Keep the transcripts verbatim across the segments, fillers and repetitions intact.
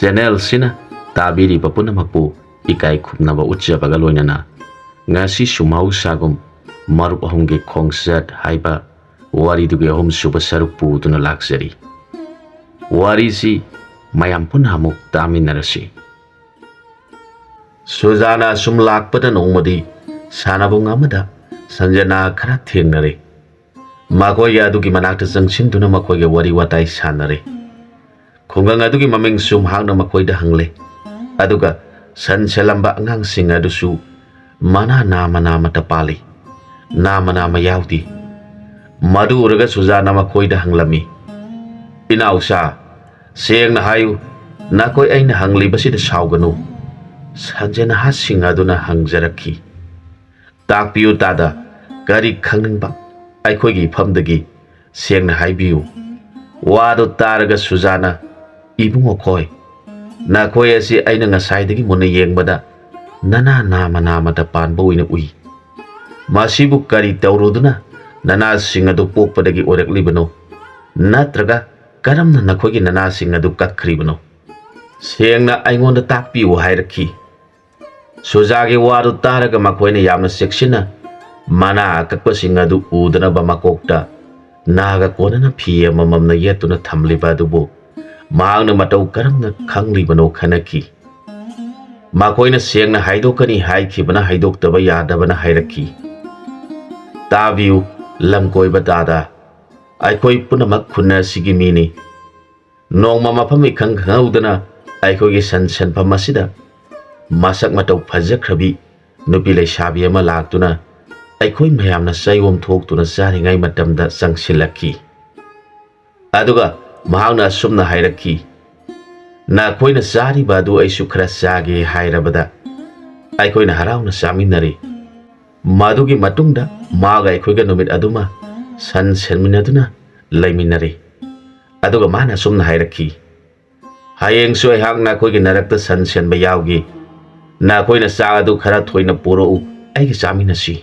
ꯆꯦꯅꯦꯜꯁꯤꯅ ꯇꯥꯕꯤꯔꯤꯕ ꯄꯨꯝꯅꯃꯛꯄꯨ ꯏꯀꯥꯏ ꯈꯨꯝꯅꯕ ꯎꯠꯆꯕꯒ ꯂꯣꯏꯅꯅ, ꯉꯁꯤꯁꯨ ꯃꯍꯧꯁꯥꯒꯨꯝ ꯃꯔꯨꯞ ꯑꯍꯨꯝꯒꯤ ꯈꯣꯡꯆꯠ ꯍꯥꯏꯕ ꯋꯥꯔꯤꯗꯨꯒꯤ ꯑꯍꯨꯝꯁꯨꯕ ꯁꯔꯨꯛ ꯄꯨꯗꯨꯅ ꯂꯥꯛꯆꯔꯤ꯫ ꯋꯥꯔꯤꯁꯤ ꯃꯌꯥꯝ ꯄꯨꯟꯅ ꯑꯃꯨꯛ ꯇꯥꯃꯤꯟꯅꯔꯁꯤ꯫ ꯁꯨꯖꯥꯅ ꯑꯁꯨꯝ ꯂꯥꯛꯄꯗ ꯅꯣꯡꯃꯗꯤ ꯁꯥꯟꯅꯕꯨꯡ ꯑꯃꯗ ꯁꯟꯖꯅꯥ ꯈꯔ ꯊꯦꯡꯅꯔꯦ꯫ ꯃꯈꯣꯏꯒꯤ ꯑꯗꯨꯒꯤ ꯃꯅꯥꯛꯇ ꯆꯪꯁꯤꯟꯗꯨꯅ ꯃꯈꯣꯏꯒ ꯋꯥꯔꯤ ꯋꯥꯇꯥꯏ ꯁꯥꯟꯅꯔꯦ꯫ ꯈꯨꯡꯒꯪ ꯑꯗꯨꯒꯤ ꯃꯃꯤꯡꯁꯨ ꯃꯍꯥꯛꯅ ꯃꯈꯣꯏꯗ ꯍꯪꯂꯦ꯫ ꯑꯗꯨꯒ ꯁꯟ ꯁꯦꯜꯂꯝꯕ ꯑꯉꯥꯡꯁꯤꯡ ꯑꯗꯨꯁꯨ ꯃꯅꯥ ꯅꯥꯃ ꯅꯥꯃꯇ ꯄꯥꯜꯂꯤ, ꯅꯥꯃ ꯅꯥꯃ ꯌꯥꯎꯗꯦ꯫ ꯃꯗꯨ ꯎꯔꯒ ꯁꯨꯖꯥꯅ ꯃꯈꯣꯏꯗ ꯍꯪꯂꯝꯃꯤ, "ꯏꯅꯥꯎꯁꯥ, ꯁꯦꯡꯅ ꯍꯥꯏꯌꯨ, ꯅꯈꯣꯏ ꯑꯩꯅ ꯍꯪꯂꯤꯕꯁꯤꯗ ꯁꯥꯎꯒꯅꯨ꯫" ꯁꯟꯖꯦ ꯅꯍꯥꯁꯤꯡ ꯑꯗꯨꯅ ꯍꯪꯖꯔꯛꯈꯤ, "ꯇꯥꯛꯄꯤꯌꯨ ꯇꯥꯗ, ꯀꯔꯤ ꯈꯪꯅꯤꯡꯕ? ꯑꯩꯈꯣꯏꯒꯤ ꯏꯐꯝꯗꯒꯤ ꯁꯦꯡꯅ ꯍꯥꯏꯕꯤꯌꯨ꯫" ꯋꯥꯗꯨ ꯇꯥꯔꯒ ꯁꯨꯖꯥꯅ, "ꯏꯕꯨꯡꯉꯣ ꯈꯣꯏ, ꯅꯈꯣꯏ ꯑꯁꯤ ꯑꯩꯅ ꯉꯁꯥꯏꯗꯒꯤ ꯃꯨꯟꯅ ꯌꯦꯡꯕꯗ ꯅꯅꯥ ꯅꯥꯃ ꯅꯥꯃꯇ ꯄꯥꯟꯕ ꯑꯣꯏꯅ ꯎꯏ꯫ ꯃꯁꯤꯕꯨ ꯀꯔꯤ ꯇꯧꯔꯨꯗꯨꯅ ꯅꯅꯥꯁꯤꯡ ꯑꯗꯨ ꯄꯣꯛꯄꯗꯒꯤ ꯑꯣꯏꯔꯛꯂꯤꯕꯅꯣ? ꯅꯠꯇ꯭ꯔꯒ ꯀꯔꯝꯅ ꯅꯈꯣꯏꯒꯤ ꯅꯅꯥꯁꯤꯡ ꯑꯗꯨ ꯀꯛꯈ꯭ꯔꯤꯕꯅꯣ? ꯁꯦꯡꯅ ꯑꯩꯉꯣꯟꯗ ꯇꯥꯛꯄꯤꯌꯨ" ꯍꯥꯏꯔꯛꯈꯤ꯫ ꯁꯨꯖꯥꯒꯤ ꯋꯥꯗꯨ ꯇꯥꯔꯒ ꯃꯈꯣꯏꯅ ꯌꯥꯝꯅ ꯆꯦꯛꯁꯤꯟꯅ ꯃꯅꯥ ꯑꯀꯛꯄꯁꯤꯡ ꯑꯗꯨ ꯎꯗꯅꯕ ꯃꯀꯣꯛꯇ ꯅꯥꯒ ꯀꯣꯟꯅꯅ ꯐꯤ ꯑꯃꯃꯝꯅ ꯌꯦꯠꯇꯨꯅ ꯊꯝꯂꯤꯕ ꯑꯗꯨꯕꯨ ꯃꯍꯥꯛꯅ ꯃꯇꯧ ꯀꯔꯝꯅ ꯈꯪꯂꯤꯕꯅꯣ ꯈꯟꯅꯈꯤ꯫ ꯃꯈꯣꯏꯅ ꯁꯦꯡꯅ ꯍꯥꯏꯗꯣꯛꯀꯅꯤ ꯍꯥꯏꯈꯤꯕꯅ ꯍꯥꯏꯗꯣꯛꯇꯕ ꯌꯥꯗꯕꯅ ꯍꯥꯏꯔꯛꯈꯤ, "ꯇꯥꯕꯤꯌꯨ, ꯂꯝꯀꯣꯏꯕ ꯗꯥꯗꯥ, ꯑꯩꯈꯣꯏ ꯄꯨꯝꯅꯃꯛ ꯈꯨꯟ ꯑꯁꯤꯒꯤ ꯃꯤꯅꯤ꯫ ꯅꯣꯡꯃ ꯃꯐꯝ ꯏꯈꯪ ꯈꯪꯍꯧꯗꯅ ꯑꯩꯈꯣꯏꯒꯤ ꯁꯟ ꯁꯦꯟꯐꯝ ꯑꯁꯤꯗ ꯃꯁꯛ ꯃꯇꯧ ꯐꯖꯈ꯭ꯔꯕꯤ ꯅꯨꯄꯤ ꯂꯩꯁꯥꯕꯤ ꯑꯃ ꯂꯥꯛꯇꯨꯅ ꯑꯩꯈꯣꯏ ꯃꯌꯥꯝꯅ ꯆꯌꯣꯝ ꯊꯣꯛꯇꯨꯅ ꯆꯥꯔꯤꯉꯩ ꯃꯇꯝꯗ ꯆꯪꯁꯤꯜꯂꯛꯈꯤ꯫ ꯑꯗꯨꯒ ꯃꯍꯥꯛꯅ ꯑꯁꯨꯝꯅ ꯍꯥꯏꯔꯛꯈꯤ, 'ꯅꯈꯣꯏꯅ ꯆꯥꯔꯤꯕ ꯑꯗꯨ ꯑꯩꯁꯨ ꯈꯔ ꯆꯥꯒꯦ' ꯍꯥꯏꯔꯕꯗ ꯑꯩꯈꯣꯏꯅ ꯍꯔꯥꯎꯅ ꯆꯥꯃꯤꯟꯅꯔꯦ꯫ ꯃꯗꯨꯒꯤ ꯃꯇꯨꯡꯗ ꯃꯥꯒ ꯑꯩꯈꯣꯏꯒ ꯅꯨꯃꯤꯠ ꯑꯗꯨꯃ ꯁꯟ ꯁꯦꯟꯃꯤꯟꯅꯗꯨꯅ ꯂꯩꯃꯤꯟꯅꯔꯦ꯫ ꯑꯗꯨꯒ ꯃꯥꯅ ꯑꯁꯨꯝꯅ ꯍꯥꯏꯔꯛꯈꯤ, 'ꯍꯌꯦꯡꯁꯨ ꯑꯩꯍꯥꯛ ꯅꯈꯣꯏꯒꯤ ꯅꯔꯛꯇ ꯁꯟ ꯁꯦꯟꯕ ꯌꯥꯎꯒꯦ꯫ ꯅꯈꯣꯏꯅ ꯆꯥꯛ ꯑꯗꯨ ꯈꯔ ꯊꯣꯏꯅ ꯄꯨꯔꯛꯎ, ꯑꯩꯒ ꯆꯥꯃꯤꯟꯅꯁꯤ꯫'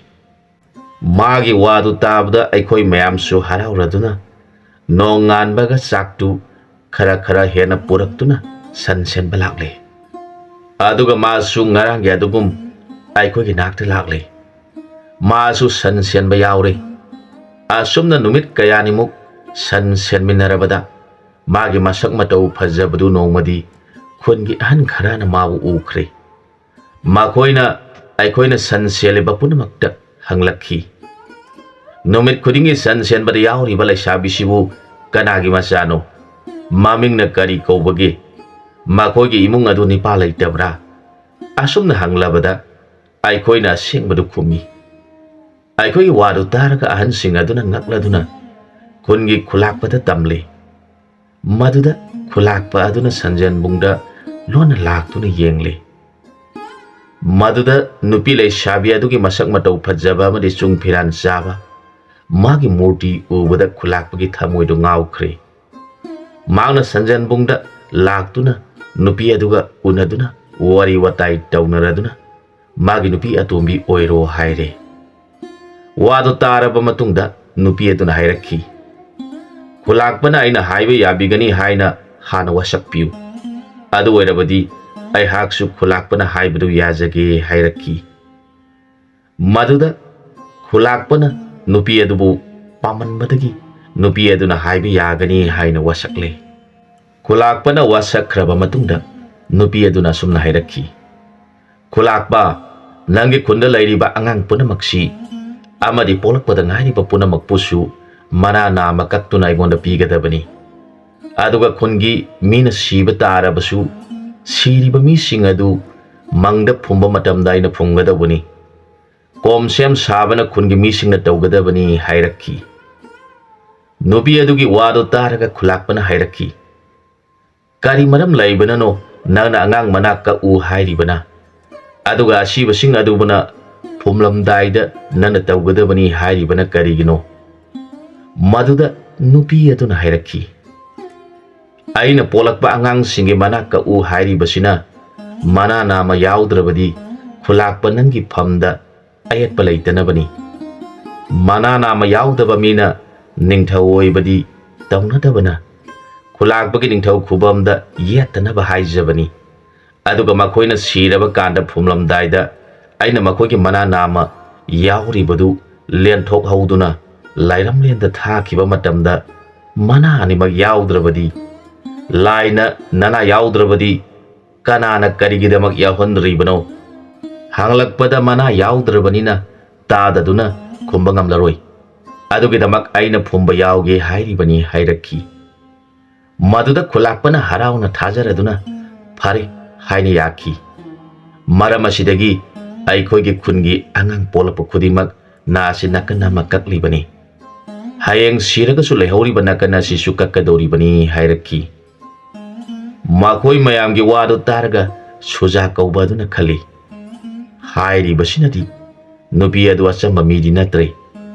ꯃꯥꯒꯤ ꯋꯥꯗꯨ ꯇꯥꯕꯗ ꯑꯩꯈꯣꯏ ꯃꯌꯥꯝꯁꯨ ꯍꯔꯥꯎꯔꯗꯨꯅ ꯅꯣꯡꯉꯥꯟꯕꯒ ꯆꯥꯛꯇꯨ ꯈꯔ ꯈꯔ ꯍꯦꯟꯅ ꯄꯨꯔꯛꯇꯨꯅ ꯁꯟ ꯁꯦꯟꯕ ꯂꯥꯛꯂꯦ꯫ ꯑꯗꯨꯒ ꯃꯥꯁꯨ ꯉꯔꯥꯡꯒꯤ ꯑꯗꯨꯒꯨꯝ ꯑꯩꯈꯣꯏꯒꯤ ꯅꯥꯛꯇ ꯂꯥꯛꯂꯦ꯫ ꯃꯥꯁꯨ ꯁꯟ ꯁꯦꯟꯕ ꯌꯥꯎꯔꯦ꯫ ꯑꯁꯨꯝꯅ ꯅꯨꯃꯤꯠ ꯀꯌꯥꯅꯤꯃꯨꯛ ꯁꯟ ꯁꯦꯟꯃꯤꯟꯅꯔꯕꯗ ꯃꯥꯒꯤ ꯃꯁꯛ ꯃꯇꯧ ꯐꯖꯕꯗꯨ ꯅꯣꯡꯃꯗꯤ ꯈꯨꯟꯒꯤ ꯑꯍꯟ ꯈꯔꯅ ꯃꯥꯕꯨ ꯎꯈ꯭ꯔꯦ꯫ ꯃꯈꯣꯏꯅ ꯑꯩꯈꯣꯏꯅ ꯁꯟ ꯁꯦꯜꯂꯤꯕ ꯄꯨꯝꯅꯃꯛꯇ ꯍꯪꯂꯛꯈꯤ, "ꯅꯨꯃꯤꯠ ꯈꯨꯗꯤꯡꯒꯤ ꯁꯟ ꯁꯦꯟꯕꯗ ꯌꯥꯎꯔꯤꯕ ꯂꯩꯁꯥꯕꯤꯁꯤꯕꯨ ꯀꯅꯥꯒꯤ ꯃꯆꯥꯅꯣ? ꯃꯃꯤꯡꯅ ꯀꯔꯤ ꯀꯧꯕꯒꯦ?" ꯃꯈꯣꯏꯒꯤ ꯏꯃꯨꯡ ꯑꯗꯨ ꯅꯤꯄꯥ ꯂꯩꯇꯕ꯭ꯔꯥ? ꯑꯁꯨꯝꯅ ꯍꯪꯂꯕꯗ ꯑꯩꯈꯣꯏꯅ ꯑꯁꯦꯡꯕꯗꯨ ꯈꯨꯝꯃꯤ꯫ ꯑꯩꯈꯣꯏꯒꯤ ꯋꯥꯗꯨ ꯇꯥꯔꯒ ꯑꯍꯟꯁꯤꯡ ꯑꯗꯨꯅ ꯉꯛꯂꯗꯨꯅ ꯈꯨꯟꯒꯤ ꯈꯨꯂꯥꯛꯄꯗ ꯇꯝꯂꯤ꯫ ꯃꯗꯨꯗ ꯈꯨꯂꯥꯛꯄ ꯑꯗꯨꯅ ꯁꯟꯖꯦꯟꯕꯨꯡꯗ ꯂꯣꯟꯅ ꯂꯥꯛꯇꯨꯅ ꯌꯦꯡꯂꯤ꯫ ꯃꯗꯨꯗ ꯅꯨꯄꯤ ꯂꯩꯁꯥꯕꯤ ꯑꯗꯨꯒꯤ ꯃꯁꯛ ꯃꯇꯧ ꯐꯖꯕ ꯑꯃꯗꯤ ꯆꯨꯡ ꯐꯤꯔꯥꯟ ꯆꯥꯕ ꯃꯥꯒꯤ ꯃꯨꯔꯇꯤ ꯎꯕꯗ ꯈꯨꯂꯥꯛꯄꯒꯤ ꯊꯃꯣꯏꯗꯨ ꯉꯥꯎꯈ꯭ꯔꯦ꯫ ꯃꯍꯥꯛꯅ ꯁꯟꯖꯦꯟꯕꯨꯡꯗ ꯂꯥꯛꯇꯨꯅ ꯅꯨꯄꯤ ꯑꯗꯨꯒ ꯎꯅꯗꯨꯅ ꯋꯥꯔꯤ ꯋꯥꯇꯥꯏ ꯇꯧꯅꯔꯗꯨꯅ ꯃꯥꯒꯤ ꯅꯨꯄꯤ ꯑꯇꯣꯝꯕꯤ ꯑꯣꯏꯔꯣ ꯍꯥꯏꯔꯦ꯫ ꯋꯥꯗꯨ ꯇꯥꯔꯕ ꯃꯇꯨꯡꯗ ꯅꯨꯄꯤ ꯑꯗꯨꯅ ꯍꯥꯏꯔꯛꯈꯤ, "ꯈꯨꯂꯥꯛꯄꯅ ꯑꯩꯅ ꯍꯥꯏꯕ ꯌꯥꯕꯤꯒꯅꯤ ꯍꯥꯏꯅ ꯍꯥꯟꯅ ꯋꯥꯁꯛꯄꯤꯌꯨ꯫ ꯑꯗꯨ ꯑꯣꯏꯔꯕꯗꯤ ꯑꯩꯍꯥꯛꯁꯨ ꯈꯨꯂꯥꯛꯄꯅ ꯍꯥꯏꯕꯗꯨ ꯌꯥꯖꯒꯦ" ꯍꯥꯏꯔꯛꯈꯤ꯫ ꯃꯗꯨꯗ ꯈꯨꯂꯥꯛꯄꯅ ꯅꯨꯄꯤ ꯑꯗꯨꯕꯨ ꯄꯥꯝꯃꯟꯕꯗꯒꯤ ꯅꯨꯄꯤ ꯑꯗꯨꯅ ꯍꯥꯏꯕ ꯌꯥꯒꯅꯤ ꯍꯥꯏꯅ ꯋꯥꯁꯛꯂꯦ꯫ ꯈꯨꯂꯥꯛꯄꯅ ꯋꯥꯁꯛꯈ꯭ꯔꯕ ꯃꯇꯨꯡꯗ ꯅꯨꯄꯤ ꯑꯗꯨꯅ ꯑꯁꯨꯝꯅ ꯍꯥꯏꯔꯛꯈꯤ, "ꯈꯨꯂꯥꯛꯄ, ꯅꯪꯒꯤ ꯈꯨꯟꯗ ꯂꯩꯔꯤꯕ ꯑꯉꯥꯡ ꯄꯨꯝꯅꯃꯛꯁꯤ ꯑꯃꯗꯤ ꯄꯣꯛꯂꯛꯄꯗ ꯉꯥꯏꯔꯤꯕ ꯄꯨꯝꯅꯃꯛꯄꯨꯁꯨ ꯃꯅꯥ ꯅꯥꯝꯃ ꯀꯛꯇꯨꯅ ꯑꯩꯉꯣꯟꯗ ꯄꯤꯒꯗꯕꯅꯤ꯫ ꯑꯗꯨꯒ ꯈꯨꯟꯒꯤ ꯃꯤꯅ ꯁꯤꯕ ꯇꯥꯔꯕꯁꯨ ꯁꯤꯔꯤꯕ ꯃꯤꯁꯤꯡ ꯑꯗꯨ ꯃꯪꯗ ꯐꯨꯝꯕ ꯃꯇꯝꯗ ꯑꯩꯅ ꯐꯨꯝꯒꯗꯧꯕꯅꯤ꯫ ꯀꯣꯝꯁꯦꯝ ꯁꯥꯕꯅ ꯈꯨꯟꯒꯤ ꯃꯤꯁꯤꯡꯅ ꯇꯧꯒꯗꯕꯅꯤ" ꯍꯥꯏꯔꯛꯈꯤ꯫ ꯅꯨꯄꯤ ꯑꯗꯨꯒꯤ ꯋꯥꯗꯨ ꯇꯥꯔꯒ ꯈꯨꯂꯥꯛꯄꯅ ꯍꯥꯏꯔꯛꯈꯤ, "ꯀꯔꯤ ꯃꯔꯝ ꯂꯩꯕꯅꯅꯣ ꯅꯪꯅ ꯑꯉꯥꯡ ꯃꯅꯥ ꯀꯛꯎ ꯍꯥꯏꯔꯤꯕꯅ? ꯑꯗꯨꯒ ꯑꯁꯤꯕꯁꯤꯡ ꯑꯗꯨꯕꯨꯅ ꯐꯨꯝꯂꯝꯗꯥꯏꯗ ꯅꯪꯅ ꯇꯧꯒꯗꯕꯅꯤ ꯍꯥꯏꯔꯤꯕꯅ ꯀꯔꯤꯒꯤꯅꯣ?" ꯃꯗꯨꯗ ꯅꯨꯄꯤ ꯑꯗꯨꯅ ꯍꯥꯏꯔꯛꯈꯤ, "ꯑꯩꯅ ꯄꯣꯛꯂꯛꯄ ꯑꯉꯥꯡꯁꯤꯡꯒꯤ ꯃꯅꯥ ꯀꯛꯎ ꯍꯥꯏꯔꯤꯕꯁꯤꯅ ꯃꯅꯥ ꯅꯥꯝꯃ ꯌꯥꯎꯗ꯭ꯔꯕꯗꯤ ꯈꯨꯂꯥꯛꯄ ꯅꯪꯒꯤ ꯐꯝꯗ ꯑꯌꯦꯠꯄ ꯂꯩꯇꯅꯕꯅꯤ꯫ ꯃꯅꯥ ꯅꯥꯝꯃ ꯌꯥꯎꯗꯕ ꯃꯤꯅ ꯅꯤꯡꯊꯧ ꯑꯣꯏꯕꯗꯤ ꯇꯧꯅꯗꯕꯅ ꯈꯨꯂꯥꯛꯄꯒꯤ ꯅꯤꯡꯊꯧ ꯈꯨꯕꯝꯗ ꯌꯦꯠꯇꯅꯕ ꯍꯥꯏꯖꯕꯅꯤ꯫ ꯑꯗꯨꯒ ꯃꯈꯣꯏꯅ ꯁꯤꯔꯕ ꯀꯥꯟꯗ ꯐꯨꯝꯂꯝꯗꯥꯏꯗ ꯑꯩꯅ ꯃꯈꯣꯏꯒꯤ ꯃꯅꯥ ꯅꯥꯝꯃ ꯌꯥꯎꯔꯤꯕꯗꯨ ꯂꯦꯟꯊꯣꯛꯍꯧꯗꯨꯅ ꯂꯥꯏꯔꯝꯂꯦꯟꯗ ꯊꯥꯈꯤꯕ ꯃꯇꯝꯗ ꯃꯅꯥ ꯑꯅꯤꯃꯛ ꯌꯥꯎꯗ꯭ꯔꯕꯗꯤ, ꯂꯥꯏꯅ ꯅꯅꯥ ꯌꯥꯎꯗ꯭ꯔꯕꯗꯤ ꯀꯅꯥꯅ ꯀꯔꯤꯒꯤꯗꯃꯛ ꯌꯥꯎꯍꯟꯗ꯭ꯔꯤꯕꯅꯣ? ꯍꯪꯂꯛꯄꯗ ꯃꯅꯥ ꯌꯥꯎꯗ꯭ꯔꯕꯅꯤꯅ ꯇꯥꯗꯗꯨꯅ ꯈꯨꯝꯕ ꯉꯝꯂꯔꯣꯏ꯫ ꯑꯗꯨꯒꯤꯗꯃꯛ ꯑꯩꯅ ꯐꯨꯝꯕ ꯌꯥꯎꯒꯦ ꯍꯥꯏꯔꯤꯕꯅꯤ ꯍꯥꯏꯔꯛꯈꯤ꯫ ꯃꯗꯨꯗ ꯈꯨꯂꯥꯛꯄꯅ ꯍꯔꯥꯎꯅ ꯊꯥꯖꯔꯗꯨꯅ "ꯐꯔꯦ" ꯍꯥꯏꯅ ꯌꯥꯈꯤ꯫ ꯃꯔꯝ ꯑꯁꯤꯗꯒꯤ ꯑꯩꯈꯣꯏꯒꯤ ꯈꯨꯟꯒꯤ ꯑꯉꯥꯡ ꯄꯣꯛꯂꯛꯄ ꯈꯨꯗꯤꯡꯃꯛ ꯅꯥꯁꯤ ꯅꯥꯀꯟ ꯑꯃ ꯀꯛꯂꯤꯕꯅꯤ꯫ ꯍꯌꯦꯡ ꯁꯤꯔꯒꯁꯨ ꯂꯩꯍꯧꯔꯤꯕ ꯅꯥꯀꯟ ꯑꯁꯤꯁꯨ ꯀꯛꯀꯗꯧꯔꯤꯕꯅꯤ ꯍꯥꯏꯔꯛꯈꯤ꯫ ꯃꯈꯣꯏ ꯃꯌꯥꯝꯒꯤ ꯋꯥꯗꯨ ꯇꯥꯔꯒ ꯁꯨꯖꯥ ꯀꯧꯕ ꯑꯗꯨꯅ ꯈꯜꯂꯤ, "ꯍꯥꯏꯔꯤꯕꯁꯤꯅꯗꯤ ꯅꯨꯄꯤ ꯑꯗꯨ ꯑꯆꯝꯕ ꯃꯤꯗꯤ ꯅꯠꯇ꯭ꯔꯦ꯫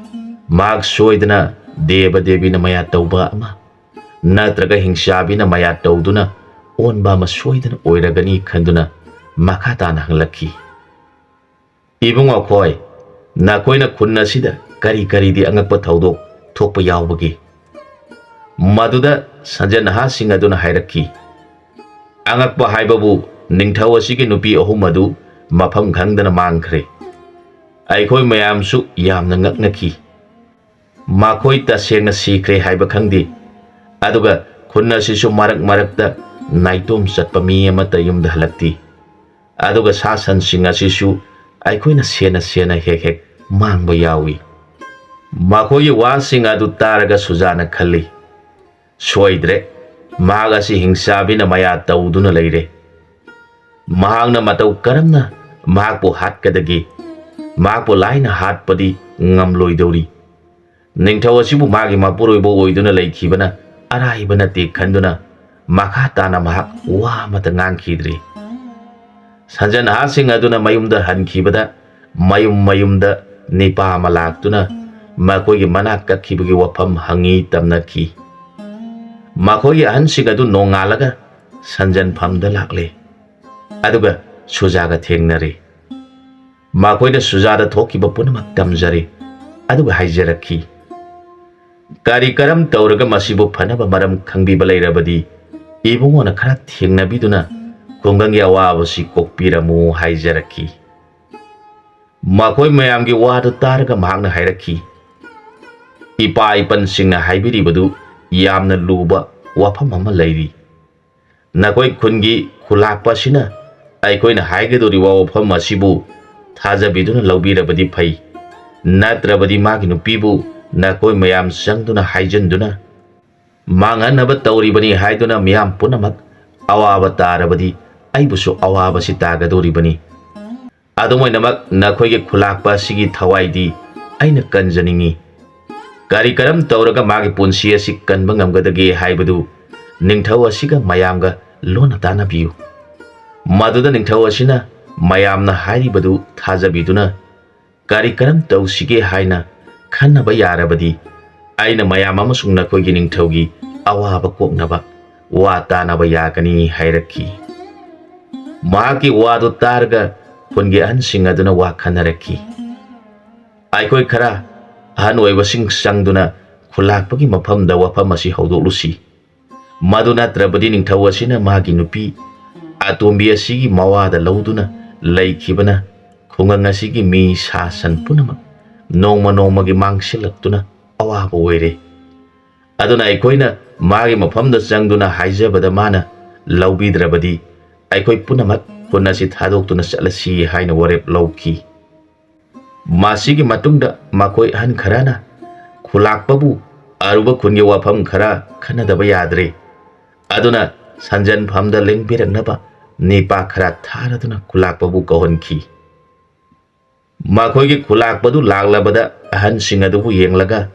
ꯃꯍꯥꯛ ꯁꯣꯏꯗꯅ ꯗꯦꯕ ꯗꯦꯕꯤꯅ ꯃꯌꯥ ꯇꯧꯕ ꯑꯃ ꯅꯠꯇ꯭ꯔꯒ ꯍꯤꯡꯆꯥꯕꯤꯅ ꯃꯌꯥ ꯇꯧꯗꯨꯅ ꯑꯣꯟꯕ ꯑꯃ ꯁꯣꯏꯗꯅ ꯑꯣꯏꯔꯒꯅꯤ" ꯈꯟꯗꯨꯅ ꯃꯈꯥ ꯇꯥꯅ ꯍꯪꯂꯛꯈꯤ꯫ "ꯏꯕꯨꯡ ꯑꯩꯈꯣꯏ, ꯅꯈꯣꯏꯅ ꯈꯨꯟ ꯑꯁꯤꯗ ꯀꯔꯤ ꯀꯔꯤꯗꯤ ꯑꯉꯛꯄ ꯊꯧꯗꯣꯛ ꯊꯣꯛꯄ ꯌꯥꯎꯕꯒꯦ?" ꯃꯗꯨꯗ ꯁꯟꯖꯦꯟ ꯅꯍꯥꯁꯤꯡ ꯑꯗꯨꯅ ꯍꯥꯏꯔꯛꯈꯤ, "ꯑꯉꯛꯄ ꯍꯥꯏꯕꯕꯨ ꯅꯤꯡꯊꯧ ꯑꯁꯤꯒꯤ ꯅꯨꯄꯤ ꯑꯍꯨꯝ ꯑꯗꯨ ꯃꯐꯝ ꯈꯪꯗꯅ ꯃꯥꯡꯈ꯭ꯔꯦ꯫ ꯑꯩꯈꯣꯏ ꯃꯌꯥꯝꯁꯨ ꯌꯥꯝꯅ ꯉꯛꯅꯈꯤ꯫ ꯃꯈꯣꯏ ꯇꯁꯦꯡꯅ ꯁꯤꯈ꯭ꯔꯦ ꯍꯥꯏꯕ ꯈꯪꯗꯦ꯫ ꯑꯗꯨꯒ ꯈꯨꯟ ꯑꯁꯤꯁꯨ ꯃꯔꯛ ꯃꯔꯛꯇ ꯅꯥꯏꯇꯣꯝ ꯆꯠꯄ ꯃꯤ ꯑꯃꯠꯇ ꯌꯨꯝꯗ ꯍꯜꯂꯛꯇꯦ꯫ ꯑꯗꯨꯒ ꯁꯥ ꯁꯟꯁꯤꯡ ꯑꯁꯤꯁꯨ ꯑꯩꯈꯣꯏꯅ ꯁꯦꯟꯅ ꯁꯦꯟꯅ ꯍꯦꯛ ꯍꯦꯛ ꯃꯥꯡꯕ ꯌꯥꯎꯏ꯫" ꯃꯈꯣꯏꯒꯤ ꯋꯥꯁꯤꯡ ꯑꯗꯨ ꯇꯥꯔꯒ ꯁꯨꯖꯥꯅ ꯈꯜꯂꯤ, "ꯁꯣꯏꯗ꯭ꯔꯦ, ꯃꯍꯥꯛ ꯑꯁꯤ ꯍꯤꯡꯆꯥꯕꯤꯅ ꯃꯌꯥ ꯇꯧꯗꯨꯅ ꯂꯩꯔꯦ꯫ ꯃꯍꯥꯛꯅ ꯃꯇꯧ ꯀꯔꯝꯅ ꯃꯍꯥꯛꯄꯨ ꯍꯥꯠꯀꯗꯒꯦ? ꯃꯍꯥꯛꯄꯨ ꯂꯥꯏꯅ ꯍꯥꯠꯄꯗꯤ ꯉꯝꯂꯣꯏꯗꯧꯔꯤ꯫ ꯅꯤꯡꯊꯧ ꯑꯁꯤꯕꯨ ꯃꯥꯒꯤ ꯃꯄꯨꯔꯣꯏꯕ ꯑꯣꯏꯗꯨꯅ ꯂꯩꯈꯤꯕꯅ ꯑꯔꯥꯏꯕ ꯅꯠꯇꯦ" ꯈꯟꯗꯨꯅ ꯃꯈꯥ ꯇꯥꯅ ꯃꯍꯥꯛ ꯋꯥ ꯑꯃꯠꯇ ꯉꯥꯡꯈꯤꯗ꯭ꯔꯤ꯫ ꯁꯟꯖꯟꯍꯥꯁꯤꯡ ꯑꯗꯨꯅ ꯃꯌꯨꯝꯗ ꯍꯟꯈꯤꯕꯗ ꯃꯌꯨꯝ ꯃꯌꯨꯝꯗ ꯅꯤꯄꯥ ꯑꯃ ꯂꯥꯛꯇꯨꯅ ꯃꯈꯣꯏꯒꯤ ꯃꯅꯥꯛ ꯀꯛꯈꯤꯕꯒꯤ ꯋꯥꯐꯝ ꯍꯪꯉꯤ ꯇꯝꯅꯈꯤ꯫ ꯃꯈꯣꯏꯒꯤ ꯑꯍꯟꯁꯤꯡ ꯑꯗꯨ ꯅꯣꯡꯉꯥꯜꯂꯒ ꯁꯟꯖꯟꯐꯝꯗ ꯂꯥꯛꯂꯦ꯫ ꯑꯗꯨꯒ ꯁꯨꯖꯥꯒ ꯊꯦꯡꯅꯔꯦ꯫ ꯃꯈꯣꯏꯅ ꯁꯨꯖꯥꯗ ꯊꯣꯛꯈꯤꯕ ꯄꯨꯝꯅꯃꯛ ꯇꯝꯖꯔꯦ꯫ ꯑꯗꯨꯒ ꯍꯥꯏꯖꯔꯛꯈꯤ, "ꯀꯔꯤ ꯀꯔꯝ ꯇꯧꯔꯒ ꯃꯁꯤꯕꯨ ꯐꯅꯕ ꯃꯔꯝ ꯈꯪꯕꯤꯕ ꯂꯩꯔꯕꯗꯤ ꯏꯕꯨꯡꯉꯣꯅ ꯈꯔ ꯊꯦꯡꯅꯕꯤꯗꯨꯅ ꯈꯨꯡꯒꯪꯒꯤ ꯑꯋꯥꯕꯁꯤ ꯀꯣꯛꯄꯤꯔꯝꯃꯨ" ꯍꯥꯏꯖꯔꯛꯈꯤ꯫ ꯃꯈꯣꯏ ꯃꯌꯥꯝꯒꯤ ꯋꯥꯗꯨ ꯇꯥꯔꯒ ꯃꯍꯥꯛꯅ ꯍꯥꯏꯔꯛꯈꯤ, "ꯏꯄꯥ ꯏꯄꯟꯁꯤꯡꯅ ꯍꯥꯏꯕꯤꯔꯤꯕꯗꯨ ꯌꯥꯝꯅ ꯂꯨꯕ ꯋꯥꯐꯝ ꯑꯃ ꯂꯩꯔꯤ꯫ ꯅꯈꯣꯏ ꯈꯨꯟꯒꯤ ꯈꯨꯂꯥꯛꯄ ꯑꯁꯤꯅ ꯑꯩꯈꯣꯏꯅ ꯍꯥꯏꯒꯗꯧꯔꯤꯕ ꯋꯥꯐꯝ ꯑꯁꯤꯕꯨ ꯊꯥꯖꯕꯤꯗꯨꯅ ꯂꯧꯕꯤꯔꯕꯗꯤ ꯐꯩ, ꯅꯠꯇ꯭ꯔꯕꯗꯤ ꯃꯥꯒꯤ ꯅꯨꯄꯤꯕꯨ ꯅꯈꯣꯏ ꯃꯌꯥꯝ ꯆꯪꯗꯨꯅ ꯍꯥꯏꯖꯤꯟꯗꯨꯅ ꯃꯥꯡꯍꯟꯅꯕ ꯇꯧꯔꯤꯕꯅꯤ ꯍꯥꯏꯗꯨꯅ ꯃꯤꯌꯥꯝ ꯄꯨꯝꯅꯃꯛ ꯑꯋꯥꯕ ꯇꯥꯔꯕꯗꯤ ꯑꯩꯕꯨꯁꯨ ꯑꯋꯥꯕꯁꯤ ꯇꯥꯒꯗꯧꯔꯤꯕꯅꯤ꯫ ꯑꯗꯨꯝ ꯑꯣꯏꯅꯃꯛ ꯅꯈꯣꯏꯒꯤ ꯈꯨꯂꯥꯛꯄ ꯑꯁꯤꯒꯤ ꯊꯋꯥꯏꯗꯤ ꯑꯩꯅ ꯀꯟꯖꯅꯤꯡꯏ꯫ ꯀꯔꯤ ꯀꯔꯝ ꯇꯧꯔꯒ ꯃꯥꯒꯤ ꯄꯨꯟꯁꯤ ꯑꯁꯤ ꯀꯟꯕ ꯉꯝꯒꯗꯒꯦ ꯍꯥꯏꯕꯗꯨ ꯅꯤꯡꯊꯧ ꯑꯁꯤꯒ ꯃꯌꯥꯝꯒ ꯂꯣꯟꯅ ꯇꯥꯟꯅꯕꯤꯌꯨ꯫ ꯃꯗꯨꯗ ꯅꯤꯡꯊꯧ ꯑꯁꯤꯅ ꯃꯌꯥꯝꯅ ꯍꯥꯏꯔꯤꯕꯗꯨ ꯊꯥꯖꯕꯤꯗꯨꯅ ꯀꯔꯤ ꯀꯔꯝ ꯇꯧꯁꯤꯒꯦ ꯍꯥꯏꯅ ꯈꯟꯅꯕ ꯌꯥꯔꯕꯗꯤ ꯑꯩꯅ ꯃꯌꯥꯝ ꯑꯃꯁꯨꯡ ꯅꯈꯣꯏꯒꯤ ꯅꯤꯡꯊꯧꯒꯤ ꯑꯋꯥꯕ ꯀꯣꯛꯅꯕ ꯋꯥ ꯇꯥꯅꯕ ꯌꯥꯒꯅꯤ" ꯍꯥꯏꯔꯛꯈꯤ꯫ ꯃꯍꯥꯛꯀꯤ ꯋꯥꯗꯨ ꯇꯥꯔꯒ ꯈꯨꯟꯒꯤ ꯑꯍꯟꯁꯤꯡ ꯑꯗꯨꯅ ꯋꯥ ꯈꯟꯅꯔꯛꯈꯤ꯫ "ꯑꯩꯈꯣꯏ ꯈꯔ ꯑꯍꯟ ꯑꯣꯏꯕꯁꯤꯡ ꯆꯪꯗꯨꯅ ꯈꯨꯂꯥꯛꯄꯒꯤ ꯃꯐꯝꯗ ꯋꯥꯐꯝ ꯑꯁꯤ ꯍꯧꯗꯣꯛꯂꯨꯁꯤ꯫ ꯃꯗꯨ ꯅꯠꯇ꯭ꯔꯕꯗꯤ ꯅꯤꯡꯊꯧ ꯑꯁꯤꯅ ꯃꯥꯒꯤ ꯅꯨꯄꯤ ꯑꯇꯣꯝꯕꯤ ꯑꯁꯤꯒꯤ ꯃꯋꯥꯗ ꯂꯧꯗꯨꯅ ꯂꯩꯈꯤꯕꯅ ꯈꯨꯡꯒꯪ ꯑꯁꯤꯒꯤ ꯃꯤ ꯁꯥ ꯁꯟ ꯄꯨꯝꯅꯃꯛ ꯅꯣꯡꯃ ꯅꯣꯡꯃꯒꯤ ꯃꯥꯡꯁꯤꯜꯂꯛꯇꯨꯅ ꯑꯋꯥꯕ ꯑꯣꯏꯔꯦ꯫ ꯑꯗꯨꯅ ꯑꯩꯈꯣꯏꯅ ꯃꯥꯒꯤ ꯃꯐꯝꯗ ꯆꯪꯗꯨꯅ ꯍꯥꯏꯖꯕꯗ ꯃꯥꯅ ꯂꯧꯕꯤꯗ꯭ꯔꯕꯗꯤ ꯑꯩꯈꯣꯏ ꯄꯨꯝꯅꯃꯛ ꯈꯨꯟ ꯑꯁꯤ ꯊꯥꯗꯣꯛꯇꯨꯅ ꯆꯠꯂꯁꯤ" ꯍꯥꯏꯅ ꯋꯥꯔꯦꯞ ꯂꯧꯈꯤ꯫ ꯃꯁꯤꯒꯤ ꯃꯇꯨꯡꯗ ꯃꯈꯣꯏ ꯑꯍꯟ ꯈꯔꯅ ꯈꯨꯂꯥꯛꯄꯕꯨ ꯑꯔꯨꯕ ꯈꯨꯟꯒꯤ ꯋꯥꯐꯝ ꯈꯔ ꯈꯟꯅꯗꯕ ꯌꯥꯗ꯭ꯔꯦ꯫ ꯑꯗꯨꯅ ꯁꯟꯖꯦꯟꯐꯝꯗ ꯂꯦꯡꯕꯤꯔꯛꯅꯕ ꯅꯤꯄꯥ ꯈꯔ ꯊꯥꯔꯗꯨꯅ ꯈꯨꯂꯥꯛꯄꯕꯨ ꯀꯧꯍꯟꯈꯤ꯫ ꯃꯈꯣꯏꯒꯤ ꯈꯨꯂꯥꯛꯄꯗꯨ ꯂꯥꯛꯂꯕꯗ ꯑꯍꯟꯁꯤꯡ ꯑꯗꯨꯕꯨ ꯌꯦꯡꯂꯒ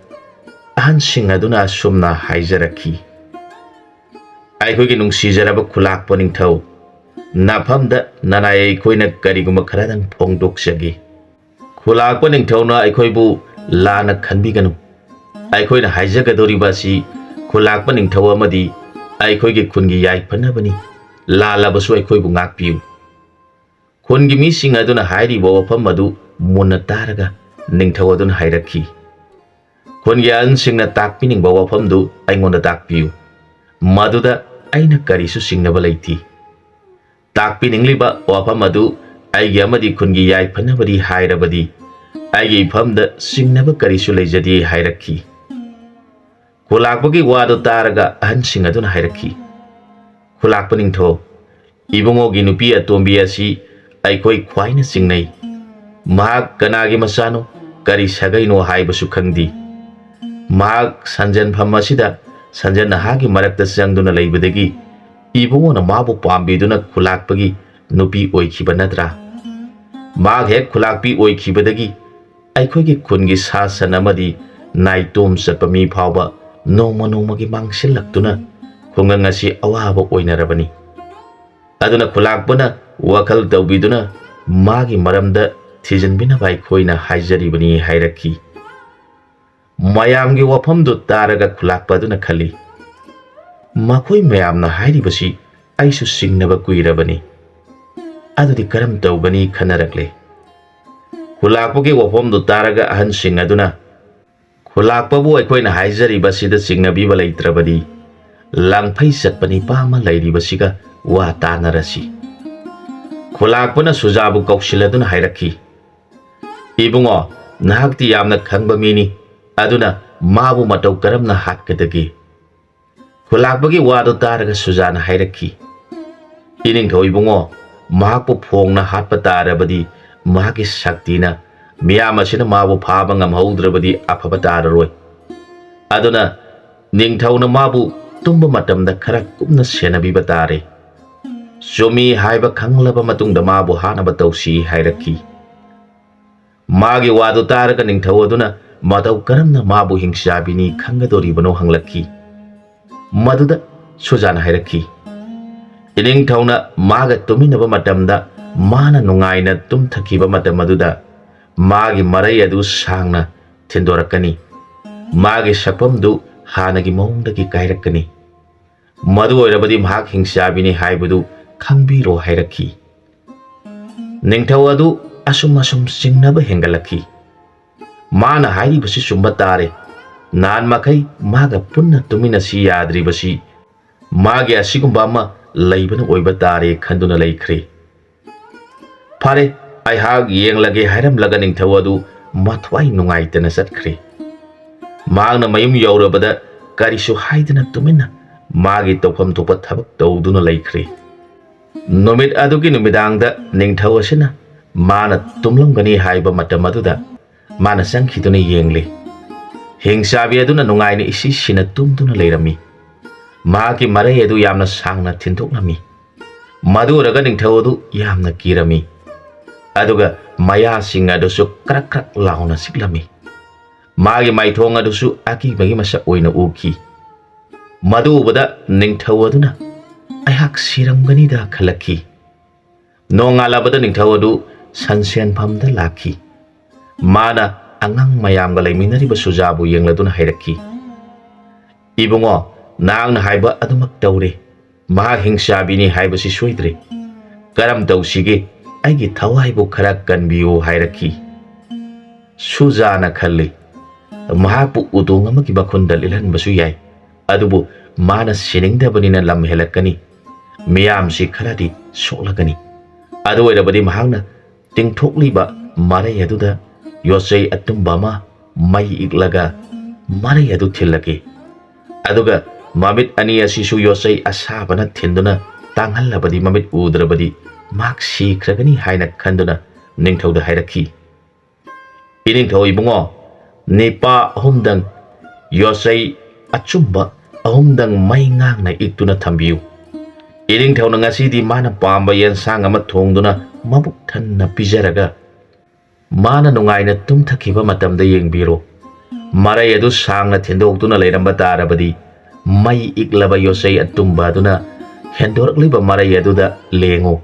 ꯑꯍꯟꯁꯤꯡ ꯑꯗꯨꯅ ꯑꯁꯨꯝꯅ ꯍꯥꯏꯖꯔꯛꯈꯤ, "ꯑꯩꯈꯣꯏꯒꯤ ꯅꯨꯡꯁꯤꯖꯔꯕ ꯈꯨꯂꯥꯛꯄ ꯅꯤꯡꯊꯧ, ꯅꯐꯝꯗ ꯅꯅꯥꯏ ꯑꯩꯈꯣꯏꯅ ꯀꯔꯤꯒꯨꯝꯕ ꯈꯔꯗꯪ ꯐꯣꯡꯗꯣꯛꯆꯒꯦ꯫ ꯈꯨꯂꯥꯛꯄ ꯅꯤꯡꯊꯧꯅ ꯑꯩꯈꯣꯏꯕꯨ ꯂꯥꯟꯅ ꯈꯟꯕꯤꯒꯅꯨ꯫ ꯑꯩꯈꯣꯏꯅ ꯍꯥꯏꯖꯒꯗꯧꯔꯤꯕ ꯑꯁꯤ ꯈꯨꯂꯥꯛꯄ ꯅꯤꯡꯊꯧ ꯑꯃꯗꯤ ꯑꯩꯈꯣꯏꯒꯤ ꯈꯨꯟꯒꯤ ꯌꯥꯏꯐꯅꯕꯅꯤ꯫ ꯂꯥꯜꯂꯕꯁꯨ ꯑꯩꯈꯣꯏꯕꯨ ꯉꯥꯛꯄꯤꯌꯨ꯫" ꯈꯨꯟꯒꯤ ꯃꯤꯁꯤꯡ ꯑꯗꯨꯅ ꯍꯥꯏꯔꯤꯕ ꯋꯥꯐꯝ ꯑꯗꯨ ꯃꯨꯟꯅ ꯇꯥꯔꯒ ꯅꯤꯡꯊꯧ ꯑꯗꯨꯅ ꯍꯥꯏꯔꯛꯈꯤ, ꯈꯨꯟꯒꯤ ꯑꯍꯟꯁꯤꯡꯅ ꯇꯥꯛꯄꯤꯅꯤꯡꯕ ꯋꯥꯐꯝꯗꯨ ꯑꯩꯉꯣꯟꯗ ꯇꯥꯛꯄꯤꯌꯨ꯫ ꯃꯗꯨꯗ ꯑꯩꯅ ꯀꯔꯤꯁꯨ ꯆꯤꯡꯅꯕ ꯂꯩꯇꯦ꯫ ꯇꯥꯛꯄꯤꯅꯤꯡꯂꯤꯕ ꯋꯥꯐꯝ ꯑꯗꯨ ꯑꯩꯒꯤ ꯑꯃꯗꯤ ꯈꯨꯟꯒꯤ ꯌꯥꯏꯐꯅꯕꯗꯤ ꯍꯥꯏꯔꯕꯗꯤ ꯑꯩꯒꯤ ꯏꯐꯝꯗ ꯆꯤꯡꯅꯕ ꯀꯔꯤꯁꯨ ꯂꯩꯖꯗꯦ ꯍꯥꯏꯔꯛꯈꯤ꯫ ꯈꯨꯂꯥꯛꯄꯒꯤ ꯋꯥꯗꯨ ꯇꯥꯔꯒ ꯑꯍꯟꯁꯤꯡ ꯑꯗꯨꯅ ꯍꯥꯏꯔꯛꯈꯤ, "ꯈꯨꯂꯥꯛꯄ ꯅꯤꯡꯊꯧ, ꯏꯕꯨꯡꯉꯣꯒꯤ ꯅꯨꯄꯤ ꯑꯇꯣꯝꯕꯤ ꯑꯁꯤ ꯑꯩꯈꯣꯏ ꯈ꯭ꯋꯥꯏꯅ ꯆꯤꯡꯅꯩ꯫ ꯃꯍꯥꯛ ꯀꯅꯥꯒꯤ ꯃꯆꯥꯅꯣ, ꯀꯔꯤ ꯁꯥꯒꯩꯅꯣ ꯍꯥꯏꯕꯁꯨ ꯈꯪꯗꯦ꯫ ꯃꯍꯥꯛ ꯁꯟꯖꯟꯐꯝ ꯑꯁꯤꯗ ꯁꯟꯖꯟ ꯅꯍꯥꯒꯤ ꯃꯔꯛꯇ ꯆꯪꯗꯨꯅ ꯂꯩꯕꯗꯒꯤ ꯏꯕꯨꯡꯉꯣꯅ ꯃꯥꯕꯨ ꯄꯥꯝꯕꯤꯗꯨꯅ ꯈꯨꯂꯥꯛꯄꯒꯤ ꯅꯨꯄꯤ ꯑꯣꯏꯈꯤꯕ ꯅꯠꯇ꯭ꯔꯥ? ꯃꯍꯥꯛ ꯍꯦꯛ ꯈꯨꯂꯥꯛꯄꯤ ꯑꯣꯏꯈꯤꯕꯗꯒꯤ ꯑꯩꯈꯣꯏꯒꯤ ꯈꯨꯟꯒꯤ ꯁꯥ ꯁꯟ ꯑꯃꯗꯤ ꯅꯥꯏꯇꯣꯝ ꯆꯠꯄ ꯃꯤ ꯐꯥꯎꯕ ꯅꯣꯡꯃ ꯅꯣꯡꯃꯒꯤ ꯃꯥꯡꯁꯤꯜꯂꯛꯇꯨꯅ ꯈꯨꯡꯒꯪ ꯑꯁꯤ ꯑꯋꯥꯕ ꯑꯣꯏꯅꯔꯕꯅꯤ꯫ ꯑꯗꯨꯅ ꯈꯨꯂꯥꯛꯄꯅ ꯋꯥꯈꯜ ꯇꯧꯕꯤꯗꯨꯅ ꯃꯥꯒꯤ ꯃꯔꯝꯗ ꯊꯤꯖꯤꯟꯕꯤꯅꯕ ꯑꯩꯈꯣꯏꯅ ꯍꯥꯏꯖꯔꯤꯕꯅꯤ" ꯍꯥꯏꯔꯛꯈꯤ꯫ ꯃꯌꯥꯝꯒꯤ ꯋꯥꯐꯝꯗꯨ ꯇꯥꯔꯒ ꯈꯨꯂꯥꯛꯄ ꯑꯗꯨꯅ ꯈꯜꯂꯤ, "ꯃꯈꯣꯏ ꯃꯌꯥꯝꯅ ꯍꯥꯏꯔꯤꯕꯁꯤ ꯑꯩꯁꯨ ꯆꯤꯡꯅꯕ ꯀꯨꯏꯔꯕꯅꯤ꯫ ꯑꯗꯨꯗꯤ ꯀꯔꯝ ꯇꯧꯒꯅꯤ?" ꯈꯟꯅꯔꯛꯂꯦ꯫ ꯈꯨꯂꯥꯛꯄꯒꯤ ꯋꯥꯐꯝꯗꯨ ꯇꯥꯔꯒ ꯑꯍꯟꯁꯤꯡ ꯑꯗꯨꯅ, "ꯈꯨꯂꯥꯛꯄꯕꯨ ꯑꯩꯈꯣꯏꯅ ꯍꯥꯏꯖꯔꯤꯕꯁꯤꯗ ꯆꯤꯡꯅꯕꯤꯕ ꯂꯩꯇ꯭ꯔꯕꯗꯤ ꯂꯥꯡꯐꯩ ꯆꯠꯄ ꯅꯤꯄꯥ ꯑꯃ ꯂꯩꯔꯤꯕꯁꯤꯒ ꯋꯥ ꯇꯥꯅꯔꯁꯤ"꯫ ꯈꯨꯂꯥꯛꯄꯅ ꯁꯨꯖꯥꯕꯨ ꯀꯧꯁꯤꯜꯂꯗꯨꯅ ꯍꯥꯏꯔꯛꯈꯤ, "ꯏꯕꯨꯡꯉꯣ, ꯅꯍꯥꯛꯇꯤ ꯌꯥꯝꯅ ꯈꯪꯕ ꯃꯤꯅꯤ, ꯑꯗꯨꯅ ꯃꯥꯕꯨ ꯃꯇꯧ ꯀꯔꯝꯅ ꯍꯥꯠꯀꯗꯒꯦ?" ꯈꯨꯂꯥꯛꯄꯒꯤ ꯋꯥꯗꯨ ꯇꯥꯔꯒ ꯁꯨꯖꯥꯅ ꯍꯥꯏꯔꯛꯈꯤ, "ꯏꯅꯤꯡꯊꯧ ꯏꯕꯨꯡꯉꯣ, ꯃꯍꯥꯛꯄꯨ ꯐꯣꯡꯅ ꯍꯥꯠꯄ ꯇꯥꯔꯕꯗꯤ ꯃꯍꯥꯛꯀꯤ ꯁꯛꯇꯤꯅ ꯃꯤꯌꯥꯝ ꯑꯁꯤꯅ ꯃꯥꯕꯨ ꯐꯥꯕ ꯉꯝꯍꯧꯗ꯭ꯔꯕꯗꯤ ꯑꯐꯕ ꯇꯥꯔꯔꯣꯏ꯫ ꯑꯗꯨꯅ ꯅꯤꯡꯊꯧꯅ ꯃꯥꯕꯨ ꯇꯨꯝꯕ ꯃꯇꯝꯗ ꯈꯔ ꯀꯨꯞꯅ ꯁꯦꯟꯅꯕꯤꯕ ꯇꯥꯔꯦ꯫ ꯆꯨꯝꯃꯤ ꯍꯥꯏꯕ ꯈꯪꯂꯕ ꯃꯇꯨꯡꯗ ꯃꯥꯕꯨ ꯍꯥꯠꯅꯕ ꯇꯧꯁꯤ" ꯍꯥꯏꯔꯛꯈꯤ꯫ ꯃꯥꯒꯤ ꯋꯥꯗꯨ ꯇꯥꯔꯒ ꯅꯤꯡꯊꯧ ꯑꯗꯨꯅ ꯃꯇꯧ ꯀꯔꯝꯅ ꯃꯥꯕꯨ ꯍꯤꯡꯆꯥꯕꯤꯅꯤ ꯈꯪꯒꯗꯧꯔꯤꯕꯅꯣ ꯍꯪꯂꯛꯈꯤ꯫ ꯃꯗꯨꯗ ꯁꯨꯖꯥꯅ ꯍꯥꯏꯔꯛꯈꯤ, "ꯏꯅꯤꯡꯊꯧꯅ ꯃꯥꯒ ꯇꯨꯃꯤꯟꯅꯕ ꯃꯇꯝꯗ ꯃꯥꯅ ꯅꯨꯡꯉꯥꯏꯅ ꯇꯨꯝꯊꯈꯤꯕ ꯃꯇꯝ ꯑꯗꯨꯗ ꯃꯥꯒꯤ ꯃꯔꯩ ꯑꯗꯨ ꯁꯥꯡꯅ ꯊꯤꯟꯗꯣꯔꯛꯀꯅꯤ꯫ ꯃꯥꯒꯤ ꯁꯛꯐꯝꯗꯨ ꯍꯥꯟꯅꯒꯤ ꯃꯑꯣꯡꯗꯒꯤ ꯀꯥꯏꯔꯛꯀꯅꯤ꯫ ꯃꯗꯨ ꯑꯣꯏꯔꯕꯗꯤ ꯃꯍꯥꯛ ꯍꯤꯡꯆꯥꯕꯤꯅꯤ ꯍꯥꯏꯕꯗꯨ ꯈꯪꯕꯤꯔꯣ" ꯍꯥꯏꯔꯛꯈꯤ꯫ ꯅꯤꯡꯊꯧ ꯑꯗꯨ ꯑꯁꯨꯝ ꯑꯁꯨꯝ ꯆꯤꯡꯅꯕ ꯍꯦꯟꯒꯠꯂꯛꯈꯤ꯫ "ꯃꯥꯅ ꯍꯥꯏꯔꯤꯕꯁꯤ ꯆꯨꯝꯕ ꯇꯥꯔꯦ꯫ ꯅꯍꯥꯟ ꯃꯈꯩ ꯃꯥꯒ ꯄꯨꯟꯅ ꯇꯨꯃꯤꯟꯅꯁꯤ ꯌꯥꯗ꯭ꯔꯤꯕꯁꯤ ꯃꯥꯒꯤ ꯑꯁꯤꯒꯨꯝꯕ ꯑꯃ ꯂꯩꯕꯅ ꯑꯣꯏꯕ ꯇꯥꯔꯦ ꯈꯟꯗꯨꯅ ꯂꯩꯈ꯭ꯔꯦ꯫ ꯐꯔꯦ, ꯑꯩꯍꯥꯛ ꯌꯦꯡꯂꯒꯦ ꯍꯥꯏꯔꯝꯂꯒ ꯅꯤꯡꯊꯧ ꯑꯗꯨ ꯃꯊ꯭ꯋꯥꯏ ꯅꯨꯡꯉꯥꯏꯇꯅ ꯆꯠꯈ꯭ꯔꯦ꯫ ꯃꯍꯥꯛꯅ ꯃꯌꯨꯝ ꯌꯧꯔꯕꯗ ꯀꯔꯤꯁꯨ ꯍꯥꯏꯗꯅ ꯇꯨꯃꯤꯟꯅ ꯃꯥꯒꯤ ꯇꯧꯐꯝ ꯊꯣꯛꯄ ꯊꯕꯛ ꯇꯧꯗꯨꯅ ꯂꯩꯈ꯭ꯔꯦ꯫ ꯅꯨꯃꯤꯠ ꯑꯗꯨꯒꯤ ꯅꯨꯃꯤꯗꯥꯡꯗ ꯅꯤꯡꯊꯧ ꯑꯁꯤꯅ ꯃꯥꯅ ꯇꯨꯝꯂꯝꯒꯅꯤ ꯍꯥꯏꯕ ꯃꯇꯝ ꯑꯗꯨꯗ ꯃꯥꯅ ꯆꯪꯈꯤꯗꯨꯅ ꯌꯦꯡꯂꯤ꯫ ꯍꯤꯡꯆꯥꯕꯤ ꯑꯗꯨꯅ ꯅꯨꯡꯉꯥꯏꯅ ꯏꯁꯤ ꯁꯤꯅ ꯇꯨꯝꯗꯨꯅ ꯂꯩꯔꯝꯃꯤ꯫ ꯃꯍꯥꯛꯀꯤ ꯃꯔꯩ ꯑꯗꯨ ꯌꯥꯝꯅ ꯁꯥꯡꯅ ꯊꯤꯟꯗꯣꯛꯂꯝꯃꯤ꯫ ꯃꯗꯨ ꯎꯔꯒ ꯅꯤꯡꯊꯧ ꯑꯗꯨ ꯌꯥꯝꯅ ꯀꯤꯔꯝꯃꯤ꯫ ꯑꯗꯨꯒ ꯃꯌꯥꯁꯤꯡ ꯑꯗꯨꯁꯨ ꯀ꯭ꯔꯛ ꯀ꯭ꯔꯛ ꯂꯥꯎꯅ ꯆꯤꯛꯂꯝꯃꯤ꯫ ꯃꯥꯒꯤ ꯃꯥꯏꯊꯣꯡ ꯑꯗꯨꯁꯨ ꯑꯀꯤꯕꯒꯤ ꯃꯁꯛ ꯑꯣꯏꯅ ꯎꯈꯤ꯫ ꯃꯗꯨ ꯎꯕꯗ ꯅꯤꯡꯊꯧ ꯑꯗꯨꯅ, "ꯑꯩꯍꯥꯛ ꯁꯤꯔꯝꯒꯅꯤꯗ" ꯈꯜꯂꯛꯈꯤ꯫ ꯅꯣꯡꯉꯥꯜꯂꯕꯗ ꯅꯤꯡꯊꯧ ꯑꯗꯨ ꯁꯟꯁꯦꯟꯐꯝꯗ ꯂꯥꯛꯈꯤ꯫ ꯃꯥꯅ ꯑꯉꯥꯡ ꯃꯌꯥꯝꯒ ꯂꯩꯃꯤꯟꯅꯔꯤꯕ ꯁꯨꯖꯥꯕꯨ ꯌꯦꯡꯂꯗꯨꯅ ꯍꯥꯏꯔꯛꯈꯤ, "ꯏꯕꯨꯡꯉꯣ, ꯅꯍꯥꯛꯅ ꯍꯥꯏꯕ ꯑꯗꯨꯃꯛ ꯇꯧꯔꯦ꯫ ꯃꯍꯥꯛ ꯍꯤꯡꯆꯥꯕꯤꯅꯤ ꯍꯥꯏꯕꯁꯤ ꯁꯣꯏꯗ꯭ꯔꯦ꯫ ꯀꯔꯝ ꯇꯧꯁꯤꯒꯦ? ꯑꯩꯒꯤ ꯊꯋꯥꯏꯕꯨ ꯈꯔ ꯀꯟꯕꯤꯌꯨ" ꯍꯥꯏꯔꯛꯈꯤ꯫ ꯁꯨꯖꯥꯅ ꯈꯜꯂꯤ, ꯃꯍꯥꯛꯄꯨ ꯎꯇꯣꯡ ꯑꯃꯒꯤ ꯃꯈꯨꯟꯗ ꯂꯤꯠꯍꯟꯕꯁꯨ ꯌꯥꯏ, ꯑꯗꯨꯕꯨ ꯃꯥꯅ ꯁꯤꯅꯤꯡꯗꯕꯅꯤꯅ ꯂꯝ ꯍꯦꯜꯂꯛꯀꯅꯤ, ꯃꯤꯌꯥꯝꯁꯤ ꯈꯔꯗꯤ ꯁꯣꯛꯂꯒꯅꯤ꯫ ꯑꯗꯨ ꯑꯣꯏꯔꯕꯗꯤ ꯃꯍꯥꯛꯅ ꯇꯤꯡꯊꯣꯛꯂꯤꯕ ꯃꯔꯩ ꯑꯗꯨꯗ ꯌꯣꯠꯆꯩ ꯑꯇꯨꯝꯕ ꯑꯃ ꯃꯩ ꯏꯛꯂꯒ ꯃꯔꯩ ꯑꯗꯨ ꯊꯤꯜꯂꯒꯦ꯫ ꯑꯗꯨꯒ ꯃꯃꯤꯠ ꯑꯅꯤ ꯑꯁꯤꯁꯨ ꯌꯣꯠꯆꯩ ꯑꯁꯥꯕꯅ ꯊꯤꯟꯗꯨꯅ ꯇꯥꯡꯍꯜꯂꯕꯗꯤ ꯃꯃꯤꯠ ꯎꯗ꯭ꯔꯕꯗꯤ ꯃꯍꯥꯛ ꯁꯤꯈ꯭ꯔꯒꯅꯤ ꯍꯥꯏꯅ ꯈꯟꯗꯨꯅ ꯅꯤꯡꯊꯧꯗ ꯍꯥꯏꯔꯛꯈꯤ, "ꯏꯅꯤꯡꯊꯧ ꯏꯕꯨꯡꯉꯣ, ꯅꯤꯄꯥ ꯑꯍꯨꯝꯗꯪ ꯌꯣꯠꯆꯩ ꯑꯆꯨꯝꯕ ꯑꯍꯨꯝꯗꯪ ꯃꯩ ꯉꯥꯡꯅ ꯏꯛꯇꯨꯅ ꯊꯝꯕꯤꯌꯨ꯫ ꯏꯅꯤꯡꯊꯧꯅ ꯉꯁꯤꯗꯤ ꯃꯥꯅ ꯄꯥꯝꯕ ꯌꯦꯟꯁꯥꯡ ꯑꯃ ꯊꯣꯡꯗꯨꯅ ꯃꯕꯨꯛ ꯊꯟꯅ ꯄꯤꯖꯔꯒ ꯃꯥꯅ ꯅꯨꯡꯉꯥꯏꯅ ꯇꯨꯝꯊꯈꯤꯕ ꯃꯇꯝꯗ ꯌꯦꯡꯕꯤꯔꯣ꯫ ꯃꯔꯩ ꯑꯗꯨ ꯁꯥꯡꯅ ꯊꯤꯟꯗꯣꯛꯇꯨꯅ ꯂꯩꯔꯝꯕ ꯇꯥꯔꯕꯗꯤ ꯃꯩ ꯏꯛꯂꯕ ꯌꯣꯠꯆꯩ ꯑꯇꯨꯝꯕ ꯑꯗꯨꯅ ꯍꯦꯟꯗꯣꯔꯛꯂꯤꯕ ꯃꯔꯩ ꯑꯗꯨꯗ ꯂꯦꯡꯉꯨ꯫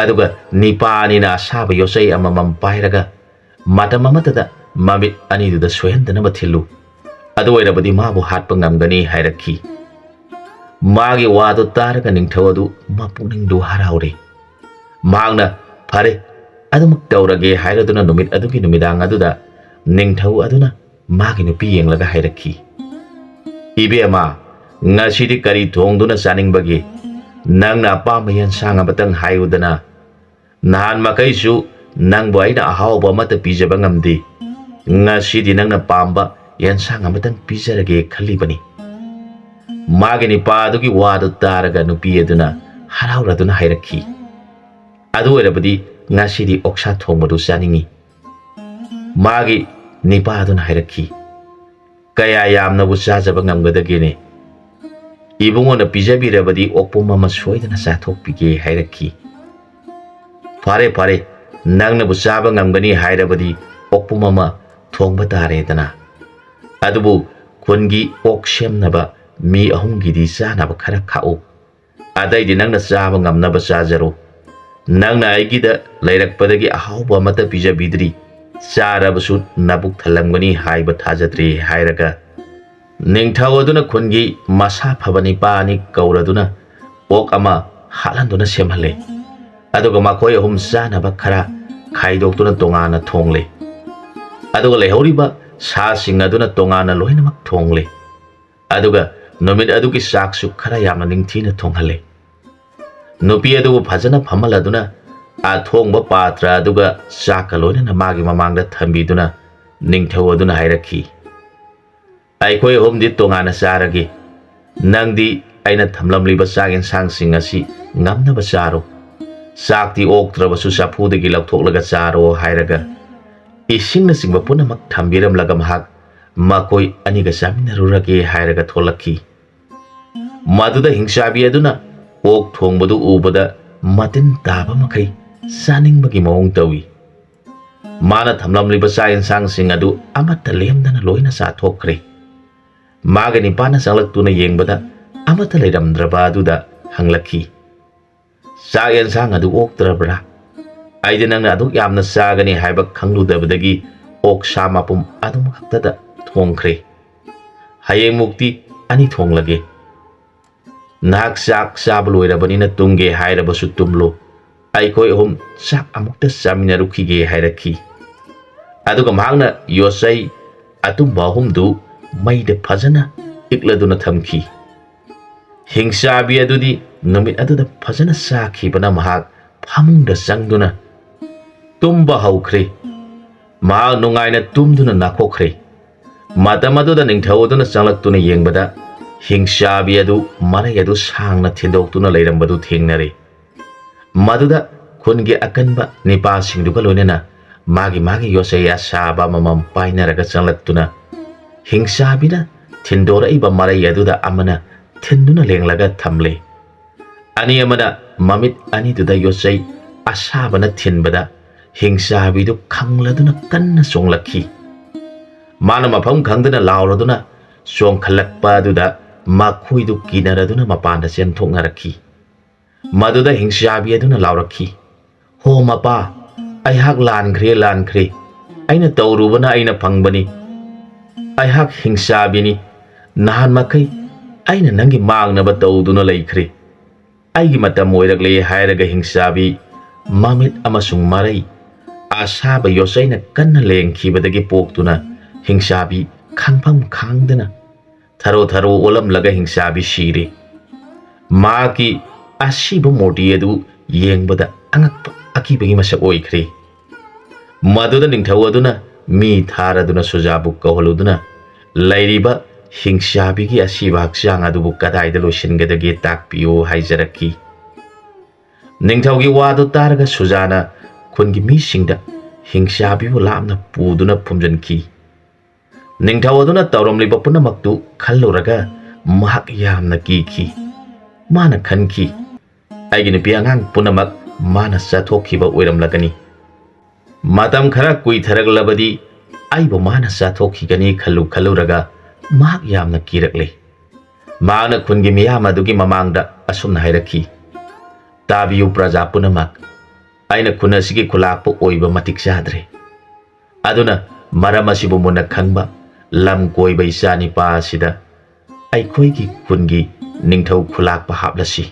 ꯑꯗꯨꯒ ꯅꯤꯄꯥ ꯑꯅꯤꯅ ꯑꯁꯥꯕ ꯌꯣꯠꯆꯩ ꯑꯃꯃꯝ ꯄꯥꯏꯔꯒ ꯃꯇꯝ ꯑꯃꯠꯇꯗ ꯃꯃꯤꯠ ꯑꯅꯤꯗꯨꯗ ꯁꯣꯏꯍꯟꯗꯅꯕ ꯊꯤꯜꯂꯨ꯫ ꯑꯗꯨ ꯑꯣꯏꯔꯕꯗꯤ ꯃꯥꯕꯨ ꯍꯥꯠꯄ ꯉꯝꯒꯅꯤ" ꯍꯥꯏꯔꯛꯈꯤ꯫ ꯃꯥꯒꯤ ꯋꯥꯗꯨ ꯇꯥꯔꯒ ꯅꯤꯡꯊꯧ ꯑꯗꯨ ꯃꯄꯨꯛꯅꯤꯡꯗꯨ ꯍꯔꯥꯎꯔꯦ꯫ ꯃꯍꯥꯛꯅ, "ꯐꯔꯦ, ꯑꯗꯨꯃꯛ ꯇꯧꯔꯒꯦ" ꯍꯥꯏꯔꯗꯨꯅ ꯅꯨꯃꯤꯠ ꯑꯗꯨꯒꯤ ꯅꯨꯃꯤꯗꯥꯡ ꯑꯗꯨꯗ ꯅꯤꯡꯊꯧ ꯑꯗꯨꯅ ꯃꯥꯒꯤ ꯅꯨꯄꯤ ꯌꯦꯡꯂꯒ ꯍꯥꯏꯔꯛꯈꯤ, "ꯏꯕꯦꯝꯃ, ꯉꯁꯤꯗꯤ ꯀꯔꯤ ꯊꯣꯡꯗꯨꯅ ꯆꯥꯅꯤꯡꯕꯒꯦ? ꯅꯪꯅ ꯑꯄꯥꯝꯕ ꯌꯦꯟꯁꯥꯡ ꯑꯃꯇꯪ ꯍꯥꯏꯌꯨꯗꯅ꯫ ꯅꯍꯥꯟ ꯃꯈꯩꯁꯨ ꯅꯪꯕꯨ ꯑꯩꯅ ꯑꯍꯥꯎꯕ ꯑꯃꯠꯇ ꯄꯤꯖꯕ ꯉꯝꯗꯦ꯫ ꯉꯁꯤꯗꯤ ꯅꯪꯅ ꯄꯥꯝꯕ ꯌꯦꯟꯁꯥꯡ ꯑꯃꯇꯪ ꯄꯤꯖꯔꯒꯦ ꯈꯜꯂꯤꯕꯅꯤ꯫" ꯃꯥꯒꯤ ꯅꯤꯄꯥ ꯑꯗꯨꯒꯤ ꯋꯥꯗꯨ ꯇꯥꯔꯒ ꯅꯨꯄꯤ ꯑꯗꯨꯅ ꯍꯔꯥꯎꯔꯗꯨꯅ ꯍꯥꯏꯔꯛꯈꯤ, "ꯑꯗꯨ ꯑꯣꯏꯔꯕꯗꯤ ꯉꯁꯤꯗꯤ ꯑꯣꯛꯁꯥ ꯊꯣꯡꯕꯗꯨ ꯆꯥꯅꯤꯡꯏ꯫" ꯃꯥꯒꯤ ꯅꯤꯄꯥ ꯑꯗꯨꯅ ꯍꯥꯏꯔꯛꯈꯤ, "ꯀꯌꯥ ꯌꯥꯝꯅꯕꯨ ꯆꯥꯖꯕ ꯉꯝꯒꯗꯒꯦꯅꯦ? ꯏꯕꯨꯡꯉꯣꯅ ꯄꯤꯖꯕꯤꯔꯕꯗꯤ ꯑꯣꯛꯄꯨꯝ ꯑꯃ ꯁꯣꯏꯗꯅ ꯆꯥꯊꯣꯛꯄꯤꯒꯦ" ꯍꯥꯏꯔꯛꯈꯤ꯫ "ꯐꯔꯦ, ꯐꯔꯦ, ꯅꯪꯅꯕꯨ ꯆꯥꯕ ꯉꯝꯒꯅꯤ ꯍꯥꯏꯔꯕꯗꯤ ꯑꯣꯛꯄꯨꯝ ꯑꯃ ꯊꯣꯡꯕ ꯇꯥꯔꯦꯗꯅ꯫ ꯑꯗꯨꯕꯨ ꯈꯨꯟꯒꯤ ꯑꯣꯛ ꯁꯦꯝꯅꯕ ꯃꯤ ꯑꯍꯨꯝꯒꯤꯗꯤ ꯆꯥꯅꯕ ꯈꯔ ꯈꯥꯛꯎ꯫ ꯑꯇꯩꯗꯤ ꯅꯪꯅ ꯆꯥꯕ ꯉꯝꯅꯕ ꯆꯥꯖꯔꯣ꯫ ꯅꯪꯅ ꯑꯩꯒꯤꯗ ꯂꯩꯔꯛꯄꯗꯒꯤ ꯑꯍꯥꯎꯕ ꯑꯃꯠꯇ ꯄꯤꯖꯕꯤꯗ꯭ꯔꯤ꯫ ꯆꯥꯔꯕꯁꯨ ꯅꯕꯨꯛ ꯊꯜꯂꯝꯒꯅꯤ ꯍꯥꯏꯕ ꯊꯥꯖꯗ꯭ꯔꯦ" ꯍꯥꯏꯔꯒ ꯅꯤꯡꯊꯧ ꯑꯗꯨꯅ ꯈꯨꯟꯒꯤ ꯃꯁꯥ ꯐꯕ ꯅꯤꯄꯥ ꯑꯅꯤ ꯀꯧꯔꯗꯨꯅ ꯑꯣꯛ ꯑꯃ ꯍꯥꯠꯍꯟꯗꯨꯅ ꯁꯦꯝꯍꯜꯂꯦ꯫ ꯑꯗꯨꯒ ꯃꯈꯣꯏ ꯑꯍꯨꯝ ꯆꯥꯅꯕ ꯈꯔ ꯈꯥꯏꯗꯣꯛꯇꯨꯅ ꯇꯣꯉꯥꯟꯅ ꯊꯣꯡꯂꯦ꯫ ꯑꯗꯨꯒ ꯂꯩꯍꯧꯔꯤꯕ ꯁꯥꯁꯤꯡ ꯑꯗꯨꯅ ꯇꯣꯉꯥꯟꯅ ꯂꯣꯏꯅꯃꯛ ꯊꯣꯡꯂꯦ꯫ ꯑꯗꯨꯒ ꯅꯨꯃꯤꯠ ꯑꯗꯨꯒꯤ ꯆꯥꯛꯁꯨ ꯈꯔ ꯌꯥꯝꯅ ꯅꯤꯡꯊꯤꯅ ꯊꯣꯡꯍꯜꯂꯦ꯫ ꯅꯨꯄꯤ ꯑꯗꯨꯕꯨ ꯐꯖꯅ ꯐꯝꯍꯜꯂꯗꯨꯅ ꯑꯊꯣꯡꯕ ꯄꯥꯇ꯭ꯔ ꯑꯗꯨꯒ ꯆꯥꯛꯀ ꯂꯣꯏꯅꯅ ꯃꯥꯒꯤ ꯃꯃꯥꯡꯗ ꯊꯝꯕꯤꯗꯨꯅ ꯅꯤꯡꯊꯧ ꯑꯗꯨꯅ ꯍꯥꯏꯔꯛꯈꯤ, "ꯑꯩꯈꯣꯏ ꯑꯍꯨꯝꯗꯤ ꯇꯣꯉꯥꯟꯅ ꯆꯥꯔꯒꯦ꯫ ꯅꯪꯗꯤ ꯑꯩꯅ ꯊꯝꯂꯝꯂꯤꯕ ꯆꯥꯛ ꯌꯦꯟꯁꯥꯡꯁꯤꯡ ꯑꯁꯤ ꯉꯝꯅꯕ ꯆꯥꯔꯣ꯫ ꯆꯥꯛꯇꯤ ꯑꯣꯛꯇ꯭ꯔꯕꯁꯨ ꯆꯐꯨꯗꯒꯤ ꯂꯧꯊꯣꯛꯂꯒ ꯆꯥꯔꯣ" ꯍꯥꯏꯔꯒ ꯏꯁꯤꯡꯅꯆꯤꯡꯕ ꯄꯨꯝꯅꯃꯛ ꯊꯝꯕꯤꯔꯝꯂꯒ ꯃꯍꯥꯛ ꯃꯈꯣꯏ ꯑꯅꯤꯒ ꯆꯥꯃꯤꯟꯅꯔꯨꯔꯒꯦ ꯍꯥꯏꯔꯒ ꯊꯣꯛꯂꯛꯈꯤ꯫ ꯃꯗꯨꯗ ꯍꯤꯡꯆꯥꯕꯤ ꯑꯗꯨꯅ ꯑꯣꯛ ꯊꯣꯡꯕꯗꯨ ꯎꯕꯗ ꯃꯇꯤꯟ ꯇꯥꯕ ꯃꯈꯩ ꯆꯥꯅꯤꯡꯕꯒꯤ ꯃꯑꯣꯡ ꯇꯧꯏ꯫ ꯃꯥꯅ ꯊꯝꯂꯝꯂꯤꯕ ꯆꯥꯛ ꯌꯦꯟꯁꯥꯡꯁꯤꯡ ꯑꯗꯨ ꯑꯃꯠꯇ ꯂꯦꯝꯗꯅ ꯂꯣꯏꯅ ꯆꯥꯊꯣꯛꯈ꯭ꯔꯦ꯫ ꯃꯥꯒꯤ ꯅꯤꯄꯥꯅ ꯆꯪꯂꯛꯇꯨꯅ ꯌꯦꯡꯕꯗ ꯑꯃꯠꯇ ꯂꯩꯔꯝꯗ꯭ꯔꯕ ꯑꯗꯨꯗ ꯍꯪꯂꯛꯈꯤ, "ꯆꯥꯛ ꯌꯦꯟꯁꯥꯡ ꯑꯗꯨ ꯑꯣꯛꯇ꯭ꯔꯕ꯭ꯔꯥ? ꯑꯩꯗꯤ ꯅꯪꯅ ꯑꯗꯨꯛ ꯌꯥꯝꯅ ꯆꯥꯒꯅꯤ ꯍꯥꯏꯕ ꯈꯪꯂꯨꯗꯕꯗꯒꯤ ꯑꯣꯛꯁꯥ ꯃꯄꯨꯝ ꯑꯗꯨꯃꯈꯛꯇꯗ ꯊꯣꯡꯈ꯭ꯔꯦ꯫ ꯍꯌꯦꯡꯃꯨꯛꯇꯤ ꯑꯅꯤ ꯊꯣꯡꯂꯒꯦ꯫ ꯅꯍꯥꯛ ꯆꯥꯛ ꯆꯥꯕ ꯂꯣꯏꯔꯕꯅꯤꯅ ꯇꯨꯝꯒꯦ ꯍꯥꯏꯔꯕꯁꯨ ꯇꯨꯝꯂꯨ꯫ ꯑꯩꯈꯣꯏ ꯑꯍꯨꯝ ꯆꯥꯛ ꯑꯃꯨꯛꯇ ꯆꯥꯃꯤꯟꯅꯔꯨꯈꯤꯒꯦ" ꯍꯥꯏꯔꯛꯈꯤ꯫ ꯑꯗꯨꯒ ꯃꯍꯥꯛꯅ ꯌꯣꯠꯆꯩ ꯑꯇꯨꯝꯕ ꯑꯍꯨꯝꯗꯨ ꯃꯩꯗ ꯐꯖꯅ ꯏꯛꯂꯗꯨꯅ ꯊꯝꯈꯤ꯫ ꯍꯤꯡꯆꯥꯕꯤ ꯑꯗꯨꯗꯤ ꯅꯨꯃꯤꯠ ꯑꯗꯨꯗ ꯐꯖꯅ ꯆꯥꯈꯤꯕꯅ ꯃꯍꯥꯛ ꯐꯃꯨꯡꯗ ꯆꯪꯗꯨꯅ ꯇꯨꯝꯕ ꯍꯧꯈ꯭ꯔꯦ꯫ ꯃꯍꯥꯛ ꯅꯨꯡꯉꯥꯏꯅ ꯇꯨꯝꯗꯨꯅ ꯅꯥꯈꯣꯛꯈ꯭ꯔꯦ꯫ ꯃꯇꯝ ꯑꯗꯨꯗ ꯅꯤꯡꯊꯧ ꯑꯗꯨꯅ ꯆꯪꯂꯛꯇꯨꯅ ꯌꯦꯡꯕꯗ ꯍꯤꯡꯆꯥꯕꯤ ꯑꯗꯨ ꯃꯔꯩ ꯑꯗꯨ ꯁꯥꯡꯅ ꯊꯤꯟꯗꯣꯛꯇꯨꯅ ꯂꯩꯔꯝꯕꯗꯨ ꯊꯦꯡꯅꯔꯦ꯫ ꯃꯗꯨꯗ ꯈꯨꯟꯒꯤ ꯑꯀꯟꯕ ꯅꯤꯄꯥꯁꯤꯡꯗꯨꯒ ꯂꯣꯏꯅꯅ ꯃꯥꯒꯤ ꯃꯥꯒꯤ ꯌꯣꯠꯆꯩ ꯑꯁꯥꯕ ꯑꯃꯃꯝ ꯄꯥꯏꯅꯔꯒ ꯆꯪꯂꯛꯇꯨꯅ ꯍꯤꯡꯆꯥꯕꯤꯅ ꯊꯤꯟꯗꯣꯔꯛꯏꯕ ꯃꯔꯩ ꯑꯗꯨꯗ ꯑꯃꯅ ꯊꯤꯟꯗꯨꯅ ꯂꯦꯡꯂꯒ ꯊꯝꯂꯦ꯫ ꯑꯅꯤ ꯑꯃꯅ ꯃꯃꯤꯠ ꯑꯅꯤꯗꯨꯗ ꯌꯣꯠꯆꯩ ꯑꯁꯥꯕꯅ ꯊꯤꯟꯕꯗ ꯍꯤꯡꯆꯥꯕꯤꯗꯨ ꯈꯪꯂꯗꯨꯅ ꯀꯟꯅ ꯆꯣꯡꯂꯛꯈꯤ꯫ ꯃꯥꯅ ꯃꯐꯝ ꯈꯪꯗꯅ ꯂꯥꯎꯔꯗꯨꯅ ꯆꯣꯡꯈꯠꯂꯛꯄ ꯑꯗꯨꯗ ꯃꯈꯣꯏꯗꯨ ꯀꯤꯅꯔꯗꯨꯅ ꯃꯄꯥꯟꯗ ꯆꯦꯟꯊꯣꯛꯅꯔꯛꯈꯤ꯫ ꯃꯗꯨꯗ ꯍꯤꯡꯆꯥꯕꯤ ꯑꯗꯨꯅ ꯂꯥꯎꯔꯛꯈꯤ, "ꯍꯣ ꯃꯄꯥ, ꯑꯩꯍꯥꯛ ꯂꯥꯟꯈ꯭ꯔꯦ, ꯂꯥꯟꯈ꯭ꯔꯦ꯫ ꯑꯩꯅ ꯇꯧꯔꯨꯕꯅ ꯑꯩꯅ ꯐꯪꯕꯅꯤ꯫ ꯑꯩꯍꯥꯛ ꯍꯤꯡꯆꯥꯕꯤꯅꯤ꯫ ꯅꯍꯥꯟ ꯃꯈꯩ ꯑꯩꯅ ꯅꯪꯒꯤ ꯃꯥꯡꯅꯕ ꯇꯧꯗꯨꯅ ꯂꯩꯈ꯭ꯔꯦ꯫ ꯑꯩꯒꯤ ꯃꯇꯝ ꯑꯣꯏꯔꯛꯂꯦ" ꯍꯥꯏꯔꯒ ꯍꯤꯡꯆꯥꯕꯤ ꯃꯃꯤꯠ ꯑꯃꯁꯨꯡ ꯃꯔꯩ ꯑꯁꯥꯕ ꯌꯣꯠꯆꯩꯅ ꯀꯟꯅ ꯂꯦꯡꯈꯤꯕꯗꯒꯤ ꯄꯣꯛꯇꯨꯅ ꯍꯤꯡꯆꯥꯕꯤ ꯈꯥꯡꯐꯝ ꯈꯥꯡꯗꯅ ꯊꯔꯣ ꯊꯔꯣ ꯑꯣꯜꯂꯝꯂꯒ ꯍꯤꯡꯆꯥꯕꯤ ꯁꯤꯔꯦ꯫ ꯃꯍꯥꯛꯀꯤ ꯑꯁꯤꯕ ꯃꯨꯔꯇꯤ ꯑꯗꯨ ꯌꯦꯡꯕꯗ ꯑꯉꯛꯄ ꯑꯀꯤꯕꯒꯤ ꯃꯁꯛ ꯑꯣꯏꯈ꯭ꯔꯦ꯫ ꯃꯗꯨꯗ ꯅꯤꯡꯊꯧ ꯑꯗꯨꯅ ꯃꯤ ꯊꯥꯔꯗꯨꯅ ꯁꯨꯖꯥꯕꯨ ꯀꯧꯍꯜꯂꯨꯗꯨꯅ, "ꯂꯩꯔꯤꯕ ꯍꯤꯡꯆꯥꯕꯤꯒꯤ ꯑꯁꯤꯕ ꯍꯛꯆꯥꯡ ꯑꯗꯨꯕꯨ ꯀꯗꯥꯏꯗ ꯂꯣꯏꯁꯤꯟꯒꯗꯒꯦ ꯇꯥꯛꯄꯤꯌꯨ" ꯍꯥꯏꯖꯔꯛꯈꯤ꯫ ꯅꯤꯡꯊꯧꯒꯤ ꯋꯥꯗꯨ ꯇꯥꯔꯒ ꯁꯨꯖꯥꯅ ꯈꯨꯟꯒꯤ ꯃꯤꯁꯤꯡꯗ ꯍꯤꯡꯆꯥꯕꯤꯕꯨ ꯂꯥꯞꯅ ꯄꯨꯗꯨꯅ ꯐꯨꯝꯖꯤꯟꯈꯤ꯫ ꯅꯤꯡꯊꯧ ꯑꯗꯨꯅ ꯇꯧꯔꯝꯂꯤꯕ ꯄꯨꯝꯅꯃꯛꯇꯨ ꯈꯜꯂꯨꯔꯒ ꯃꯍꯥꯛ ꯌꯥꯝꯅ ꯀꯤꯈꯤ꯫ ꯃꯥꯅ ꯈꯟꯈꯤ, "ꯑꯩꯒꯤ ꯅꯨꯄꯤ ꯑꯉꯥꯡ ꯄꯨꯝꯅꯃꯛ ꯃꯥꯅ ꯆꯥꯊꯣꯛꯈꯤꯕ ꯑꯣꯏꯔꯝꯂꯒꯅꯤ꯫ ꯃꯇꯝ ꯈꯔ ꯀꯨꯏꯊꯔꯛꯂꯕꯗꯤ ꯑꯩꯕꯨ ꯃꯥꯅ ꯆꯥꯊꯣꯛꯈꯤꯒꯅꯤ" ꯈꯜꯂꯨ ꯈꯜꯂꯨꯔꯒ ꯃꯍꯥꯛ ꯌꯥꯝꯅ ꯀꯤꯔꯛꯂꯦ꯫ ꯃꯍꯥꯛꯅ ꯈꯨꯟꯒꯤ ꯃꯤꯌꯥꯝ ꯑꯗꯨꯒꯤ ꯃꯃꯥꯡꯗ ꯑꯁꯨꯝꯅ ꯍꯥꯏꯔꯛꯈꯤ, "ꯇꯥꯕꯤꯌꯨ ꯄ꯭ꯔꯖꯥ ꯄꯨꯝꯅꯃꯛ, ꯑꯩꯅ ꯈꯨꯟ ꯑꯁꯤꯒꯤ ꯈꯨꯂꯥꯛꯄ ꯑꯣꯏꯕ ꯃꯇꯤꯛ ꯆꯥꯗ꯭ꯔꯦ꯫ ꯑꯗꯨꯅ ꯃꯔꯝ ꯑꯁꯤꯕꯨ ꯃꯨꯟꯅ ꯈꯪꯕ ꯂꯝ ꯀꯣꯏꯕ ꯏꯆꯥ ꯅꯤꯄꯥ ꯑꯁꯤꯗ ꯑꯩꯈꯣꯏꯒꯤ ꯈꯨꯟꯒꯤ ꯅꯤꯡꯊꯧ ꯈꯨꯂꯥꯛꯄ ꯍꯥꯞꯂꯁꯤ꯫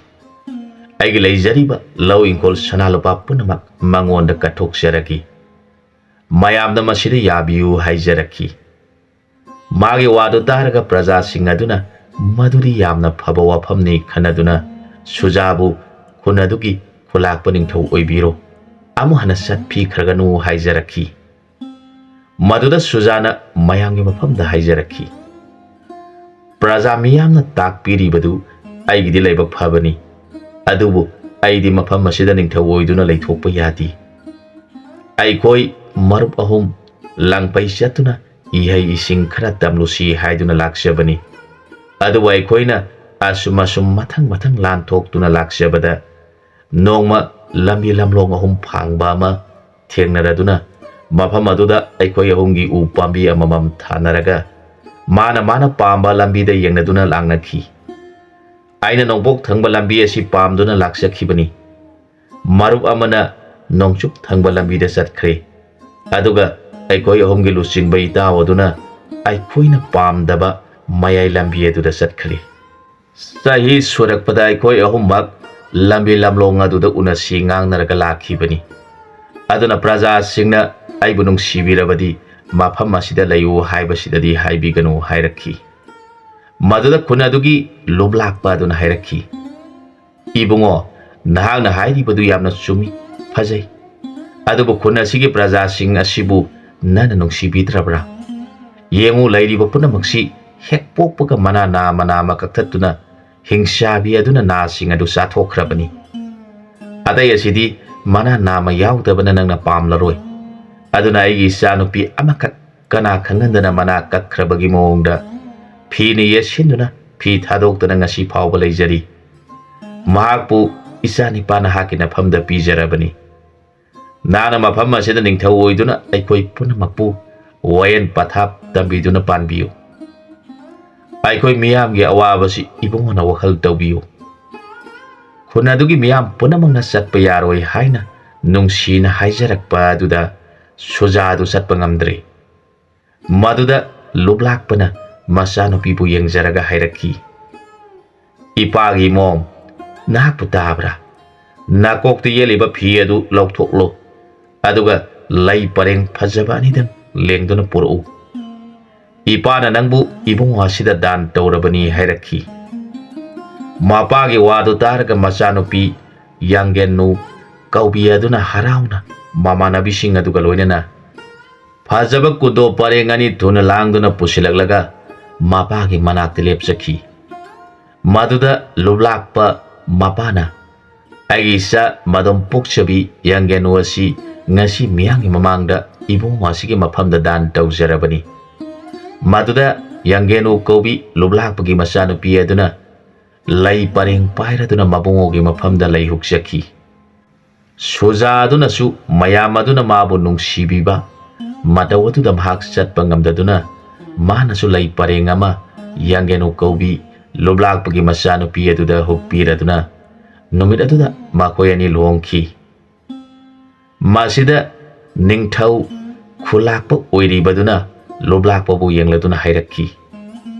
ꯑꯩꯒꯤ ꯂꯩꯖꯔꯤꯕ ꯂꯧ ꯏꯪꯈꯣꯜ ꯁꯅꯥ ꯂꯨꯄꯥ ꯄꯨꯝꯅꯃꯛ ꯃꯉꯣꯟꯗ ꯀꯠꯊꯣꯛꯆꯔꯒꯦ꯫ ꯃꯌꯥꯝꯅ ꯃꯁꯤꯗ ꯌꯥꯕꯤꯌꯨ" ꯍꯥꯏꯖꯔꯛꯈꯤ꯫ ꯃꯥꯒꯤ ꯋꯥꯗꯨ ꯇꯥꯔꯒ ꯄ꯭ꯔꯖꯥꯁꯤꯡ ꯑꯗꯨꯅ ꯃꯗꯨꯗꯤ ꯌꯥꯝꯅ ꯐꯕ ꯋꯥꯐꯝꯅꯤ ꯈꯟꯅꯗꯨꯅ ꯁꯨꯖꯥꯕꯨ ꯈꯨꯟ ꯑꯗꯨꯒꯤ ꯈꯨꯂꯥꯛꯄ ꯅꯤꯡꯊꯧ ꯑꯣꯏꯕꯤꯔꯣ, ꯑꯃꯨꯛ ꯍꯟꯅ ꯆꯠꯄꯤꯈ꯭ꯔꯒꯅꯨ ꯍꯥꯏꯖꯔꯛꯈꯤ꯫ ꯃꯗꯨꯗ ꯁꯨꯖꯥꯅ ꯃꯌꯥꯝꯒꯤ ꯃꯐꯝꯗ ꯍꯥꯏꯖꯔꯛꯈꯤ, "ꯄ꯭ꯔꯖꯥ ꯃꯤꯌꯥꯝꯅ ꯇꯥꯛꯄꯤꯔꯤꯕꯗꯨ ꯑꯩꯒꯤꯗꯤ ꯂꯥꯏꯕꯛ ꯐꯕꯅꯤ, ꯑꯗꯨꯕꯨ ꯑꯩꯗꯤ ꯃꯐꯝ ꯑꯁꯤꯗ ꯅꯤꯡꯊꯧ ꯑꯣꯏꯗꯨꯅ ꯂꯩꯊꯣꯛꯄ ꯌꯥꯗꯦ꯫ ꯑꯩꯈꯣꯏ ꯃꯔꯨꯞ ꯑꯍꯨꯝ ꯂꯥꯡꯄꯩ ꯆꯠꯇꯨꯅ ꯏꯍꯩ ꯏꯁꯤꯡ ꯈꯔ ꯇꯝꯂꯨꯁꯤ ꯍꯥꯏꯗꯨꯅ ꯂꯥꯛꯆꯕꯅꯤ꯫ ꯑꯗꯨꯕꯨ ꯑꯩꯈꯣꯏꯅ ꯑꯁꯨꯝ ꯑꯁꯨꯝ ꯃꯊꯪ ꯃꯊꯪ ꯂꯥꯟꯊꯣꯛꯇꯨꯅ ꯂꯥꯛꯆꯕꯗ ꯅꯣꯡꯃ ꯂꯝꯕꯤ ꯂꯝꯂꯣꯡ ꯑꯍꯨꯝ ꯐꯥꯡꯕ ꯑꯃ ꯊꯦꯡꯅꯔꯗꯨꯅ ꯃꯐꯝ ꯑꯗꯨꯗ ꯑꯩꯈꯣꯏ ꯑꯍꯨꯝꯒꯤ ꯎ ꯄꯥꯝꯕꯤ ꯑꯃꯃꯝ ꯊꯥꯅꯔꯒ ꯃꯥꯅ ꯃꯥꯅ ꯄꯥꯝꯕ ꯂꯝꯕꯤꯗ ꯌꯦꯡꯅꯗꯨꯅ ꯂꯥꯛꯅꯈꯤ꯫ ꯑꯩꯅ ꯅꯣꯡꯄꯣꯛ ꯊꯪꯕ ꯂꯝꯕꯤ ꯑꯁꯤ ꯄꯥꯝꯗꯨꯅ ꯂꯥꯛꯆꯈꯤꯕꯅꯤ꯫ ꯃꯔꯨꯞ ꯑꯃꯅ ꯅꯣꯡꯆꯨꯞ ꯊꯪꯕ ꯂꯝꯕꯤꯗ ꯆꯠꯈ꯭ꯔꯦ꯫ ꯑꯗꯨꯒ ꯑꯩꯈꯣꯏ ꯑꯍꯨꯝꯒꯤ ꯂꯨꯆꯤꯡꯕ ꯏꯇꯥꯎ ꯑꯗꯨꯅ ꯑꯩꯈꯣꯏꯅ ꯄꯥꯝꯗꯕ ꯃꯌꯥꯏ ꯂꯝꯕꯤ ꯑꯗꯨꯗ ꯆꯠꯈ꯭ꯔꯦ꯫ ꯆꯍꯤ ꯁꯨꯔꯛꯄꯗ ꯑꯩꯈꯣꯏ ꯑꯍꯨꯝꯃꯛ ꯂꯝꯕꯤ ꯂꯝꯂꯣꯡ ꯑꯗꯨꯗ ꯎꯅꯁꯤ ꯉꯥꯡꯅꯔꯒ ꯂꯥꯛꯈꯤꯕꯅꯤ꯫ ꯑꯗꯨꯅ ꯄ꯭ꯔꯖꯥꯁꯤꯡꯅ ꯑꯩꯕꯨ ꯅꯨꯡꯁꯤꯕꯤꯔꯕꯗꯤ ꯃꯐꯝ ꯑꯁꯤꯗ ꯂꯩꯌꯨ ꯍꯥꯏꯕꯁꯤꯗꯗꯤ ꯍꯥꯏꯕꯤꯒꯅꯨ ꯍꯥꯏꯔꯛꯈꯤ꯫ ꯃꯗꯨꯗ ꯈꯨꯟ ꯑꯗꯨꯒꯤ ꯂꯨꯞꯂꯥꯛꯄ ꯑꯗꯨꯅ ꯍꯥꯏꯔꯛꯈꯤ, "ꯏꯕꯨꯡꯉꯣ, ꯅꯍꯥꯛꯅ ꯍꯥꯏꯔꯤꯕꯗꯨ ꯌꯥꯝꯅ ꯆꯨꯝꯃꯤ, ꯐꯖꯩ꯫ ꯑꯗꯨꯕꯨ ꯈꯨꯟ ꯑꯁꯤꯒꯤ ꯄ꯭ꯔꯖꯥꯁꯤꯡ ꯑꯁꯤꯕꯨ ꯅꯪꯅ ꯅꯨꯡꯁꯤꯕꯤꯗ꯭ꯔꯕ꯭ꯔꯥ? ꯌꯦꯡꯉꯨ, ꯂꯩꯔꯤꯕ ꯄꯨꯝꯅꯃꯛꯁꯤ ꯍꯦꯛ ꯄꯣꯛꯄꯒ ꯃꯅꯥ ꯅꯥꯝꯃ ꯅꯥꯝꯃ ꯀꯛꯊꯠꯇꯨꯅ ꯍꯤꯡꯁꯥꯕꯤ ꯑꯗꯨꯅ ꯅꯥꯁꯤꯡ ꯑꯗꯨ ꯆꯥꯊꯣꯛꯈ꯭ꯔꯕꯅꯤ꯫ ꯑꯇꯩ ꯑꯁꯤꯗꯤ ꯃꯅꯥ ꯅꯥꯝꯃ ꯌꯥꯎꯗꯕꯅ ꯅꯪꯅ ꯄꯥꯝꯂꯔꯣꯏ꯫ ꯑꯗꯨꯅ ꯑꯩꯒꯤ ꯏꯆꯥꯅꯨꯄꯤ ꯑꯃꯈꯛ ꯀꯅꯥ ꯈꯪꯍꯟꯗꯅ ꯃꯅꯥ ꯀꯛꯈ꯭ꯔꯕꯒꯤ ꯃꯑꯣꯡꯗ ꯐꯤꯅ ꯌꯦꯠꯁꯤꯟꯗꯨꯅ ꯐꯤ ꯊꯥꯗꯣꯛꯇꯅ ꯉꯁꯤ ꯐꯥꯎꯕ ꯂꯩꯖꯔꯤ꯫ ꯃꯍꯥꯛꯄꯨ ꯏꯆꯥ ꯅꯤꯄꯥ ꯅꯍꯥꯛꯀꯤ ꯅꯐꯝꯗ ꯄꯤꯖꯔꯕꯅꯤ꯫ ꯅꯍꯥꯛꯅ ꯃꯐꯝ ꯑꯁꯤꯗ ꯅꯤꯡꯊꯧ ꯑꯣꯏꯗꯨꯅ ꯑꯩꯈꯣꯏ ꯄꯨꯝꯅꯃꯛꯄꯨ ꯋꯥꯌꯦꯜ ꯄꯊꯥꯞ ꯇꯝꯕꯤꯗꯨꯅ ꯄꯥꯟꯕꯤꯌꯨ꯫ ꯑꯩꯈꯣꯏ ꯃꯤꯌꯥꯝꯒꯤ ꯑꯋꯥꯕꯁꯤ ꯏꯕꯨꯡꯉꯣꯅ ꯋꯥꯈꯜ ꯇꯧꯕꯤꯌꯨ꯫" ꯈꯨꯟ ꯑꯗꯨꯒꯤ ꯃꯤꯌꯥꯝ ꯄꯨꯝꯅꯃꯛꯅ ꯆꯠꯄ ꯌꯥꯔꯣꯏ ꯍꯥꯏꯅ ꯅꯨꯡꯁꯤꯅ ꯍꯥꯏꯖꯔꯛꯄ ꯑꯗꯨꯗ ꯁꯨꯖꯥꯗꯨ ꯆꯠꯄ ꯉꯝꯗ꯭ꯔꯦ꯫ ꯃꯗꯨꯗ ꯂꯨꯞꯂꯥꯛꯄꯅ ꯃꯆꯥꯅꯨꯄꯤꯕꯨ ꯌꯦꯡꯖꯔꯒ ꯍꯥꯏꯔꯛꯈꯤ, "ꯏꯄꯥꯒꯤ ꯃꯣꯝ, ꯅꯍꯥꯛꯄꯨ ꯇꯥꯕ꯭ꯔꯥ? ꯅꯥꯀꯣꯛꯇ ꯌꯦꯠꯂꯤꯕ ꯐꯤ ꯑꯗꯨ ꯂꯧꯊꯣꯛꯂꯣ, ꯑꯗꯨꯒ ꯂꯩ ꯄꯔꯦꯡ ꯐꯖꯕ ꯑꯅꯤꯗꯪ ꯂꯦꯡꯗꯨꯅ ꯄꯨꯔꯛꯎ꯫ "ꯏꯄꯥꯅ ꯅꯪꯕꯨ ꯏꯕꯨꯡꯉꯣ ꯑꯁꯤꯗ ꯗꯥꯟ ꯇꯧꯔꯕꯅꯤ" ꯍꯥꯏꯔꯛꯈꯤ꯫ ꯃꯄꯥꯒꯤ ꯋꯥꯗꯨ ꯇꯥꯔꯒ ꯃꯆꯥꯅꯨꯄꯤ ꯌꯥꯡꯒꯦꯟꯅꯨ ꯀꯧꯕꯤ ꯑꯗꯨꯅ ꯍꯔꯥꯎꯅ ꯃꯃꯥꯟꯅꯕꯤꯁꯤꯡ ꯑꯗꯨꯒ ꯂꯣꯏꯅꯅ ꯐꯖꯕ ꯀꯨꯗꯣ ꯄꯔꯦꯡ ꯑꯅꯤ ꯊꯨꯅ ꯂꯥꯡꯗꯨꯅ ꯄꯨꯁꯤꯜꯂꯛꯂꯒ ꯃꯄꯥꯒꯤ ꯃꯅꯥꯛꯇ ꯂꯦꯞꯆꯈꯤ꯫ ꯃꯗꯨꯗ ꯂꯨꯞꯂꯥꯛꯄ ꯃꯄꯥꯅ, "ꯑꯩꯒꯤ ꯏꯆꯥ ꯃꯗꯣꯝ ꯄꯣꯛꯆꯕꯤ ꯌꯥꯡꯒꯦꯟꯅꯨ ꯑꯁꯤ ꯉꯁꯤ ꯃꯤꯌꯥꯝꯒꯤ ꯃꯃꯥꯡꯗ ꯏꯕꯨꯡꯉꯣ ꯑꯁꯤꯒꯤ ꯃꯐꯝꯗ ꯗꯥꯟ ꯇꯧꯖꯔꯕꯅꯤ꯫ ꯃꯗꯨꯗ ꯌꯥꯡꯒꯦꯟꯅꯨ ꯀꯧꯕꯤ ꯂꯨꯞꯂꯥꯛꯄꯒꯤ ꯃꯆꯥꯅꯨꯄꯤ ꯑꯗꯨꯅ ꯂꯩ ꯄꯔꯦꯡ ꯄꯥꯏꯔꯗꯨꯅ ꯃꯕꯨꯡꯉꯣꯒꯤ ꯃꯐꯝꯗ ꯂꯩ ꯍꯨꯛꯆꯈꯤ꯫ ꯁꯨꯖꯥ ꯑꯗꯨꯅꯁꯨ ꯃꯌꯥꯝ ꯑꯗꯨꯅ ꯃꯥꯕꯨ ꯅꯨꯡꯁꯤꯕꯤꯕ ꯃꯇꯧ ꯑꯗꯨꯗ ꯃꯍꯥꯛ ꯆꯠꯄ ꯉꯝꯗꯗꯨꯅ ꯃꯥꯅꯁꯨ ꯂꯩ ꯄꯔꯦꯡ ꯑꯃ ꯌꯥꯡꯒꯦꯟꯅꯨ ꯀꯧꯕꯤ ꯂꯨꯞꯂꯥꯛꯄꯒꯤ ꯃꯆꯥꯅꯨꯄꯤ ꯑꯗꯨꯗ ꯍꯨꯛꯄꯤꯔꯗꯨꯅ ꯅꯨꯃꯤꯠ ꯑꯗꯨꯗ ꯃꯈꯣꯏ ꯑꯅꯤ ꯂꯨꯍꯣꯡꯈꯤ꯫ ꯃꯁꯤꯗ ꯅꯤꯡꯊꯧ ꯈꯨꯂꯥꯛꯄ ꯑꯣꯏꯔꯤꯕꯗꯨꯅ ꯂꯨꯞꯂꯥꯛꯄꯕꯨ ꯌꯦꯡꯂꯗꯨꯅ ꯍꯥꯏꯔꯛꯈꯤ,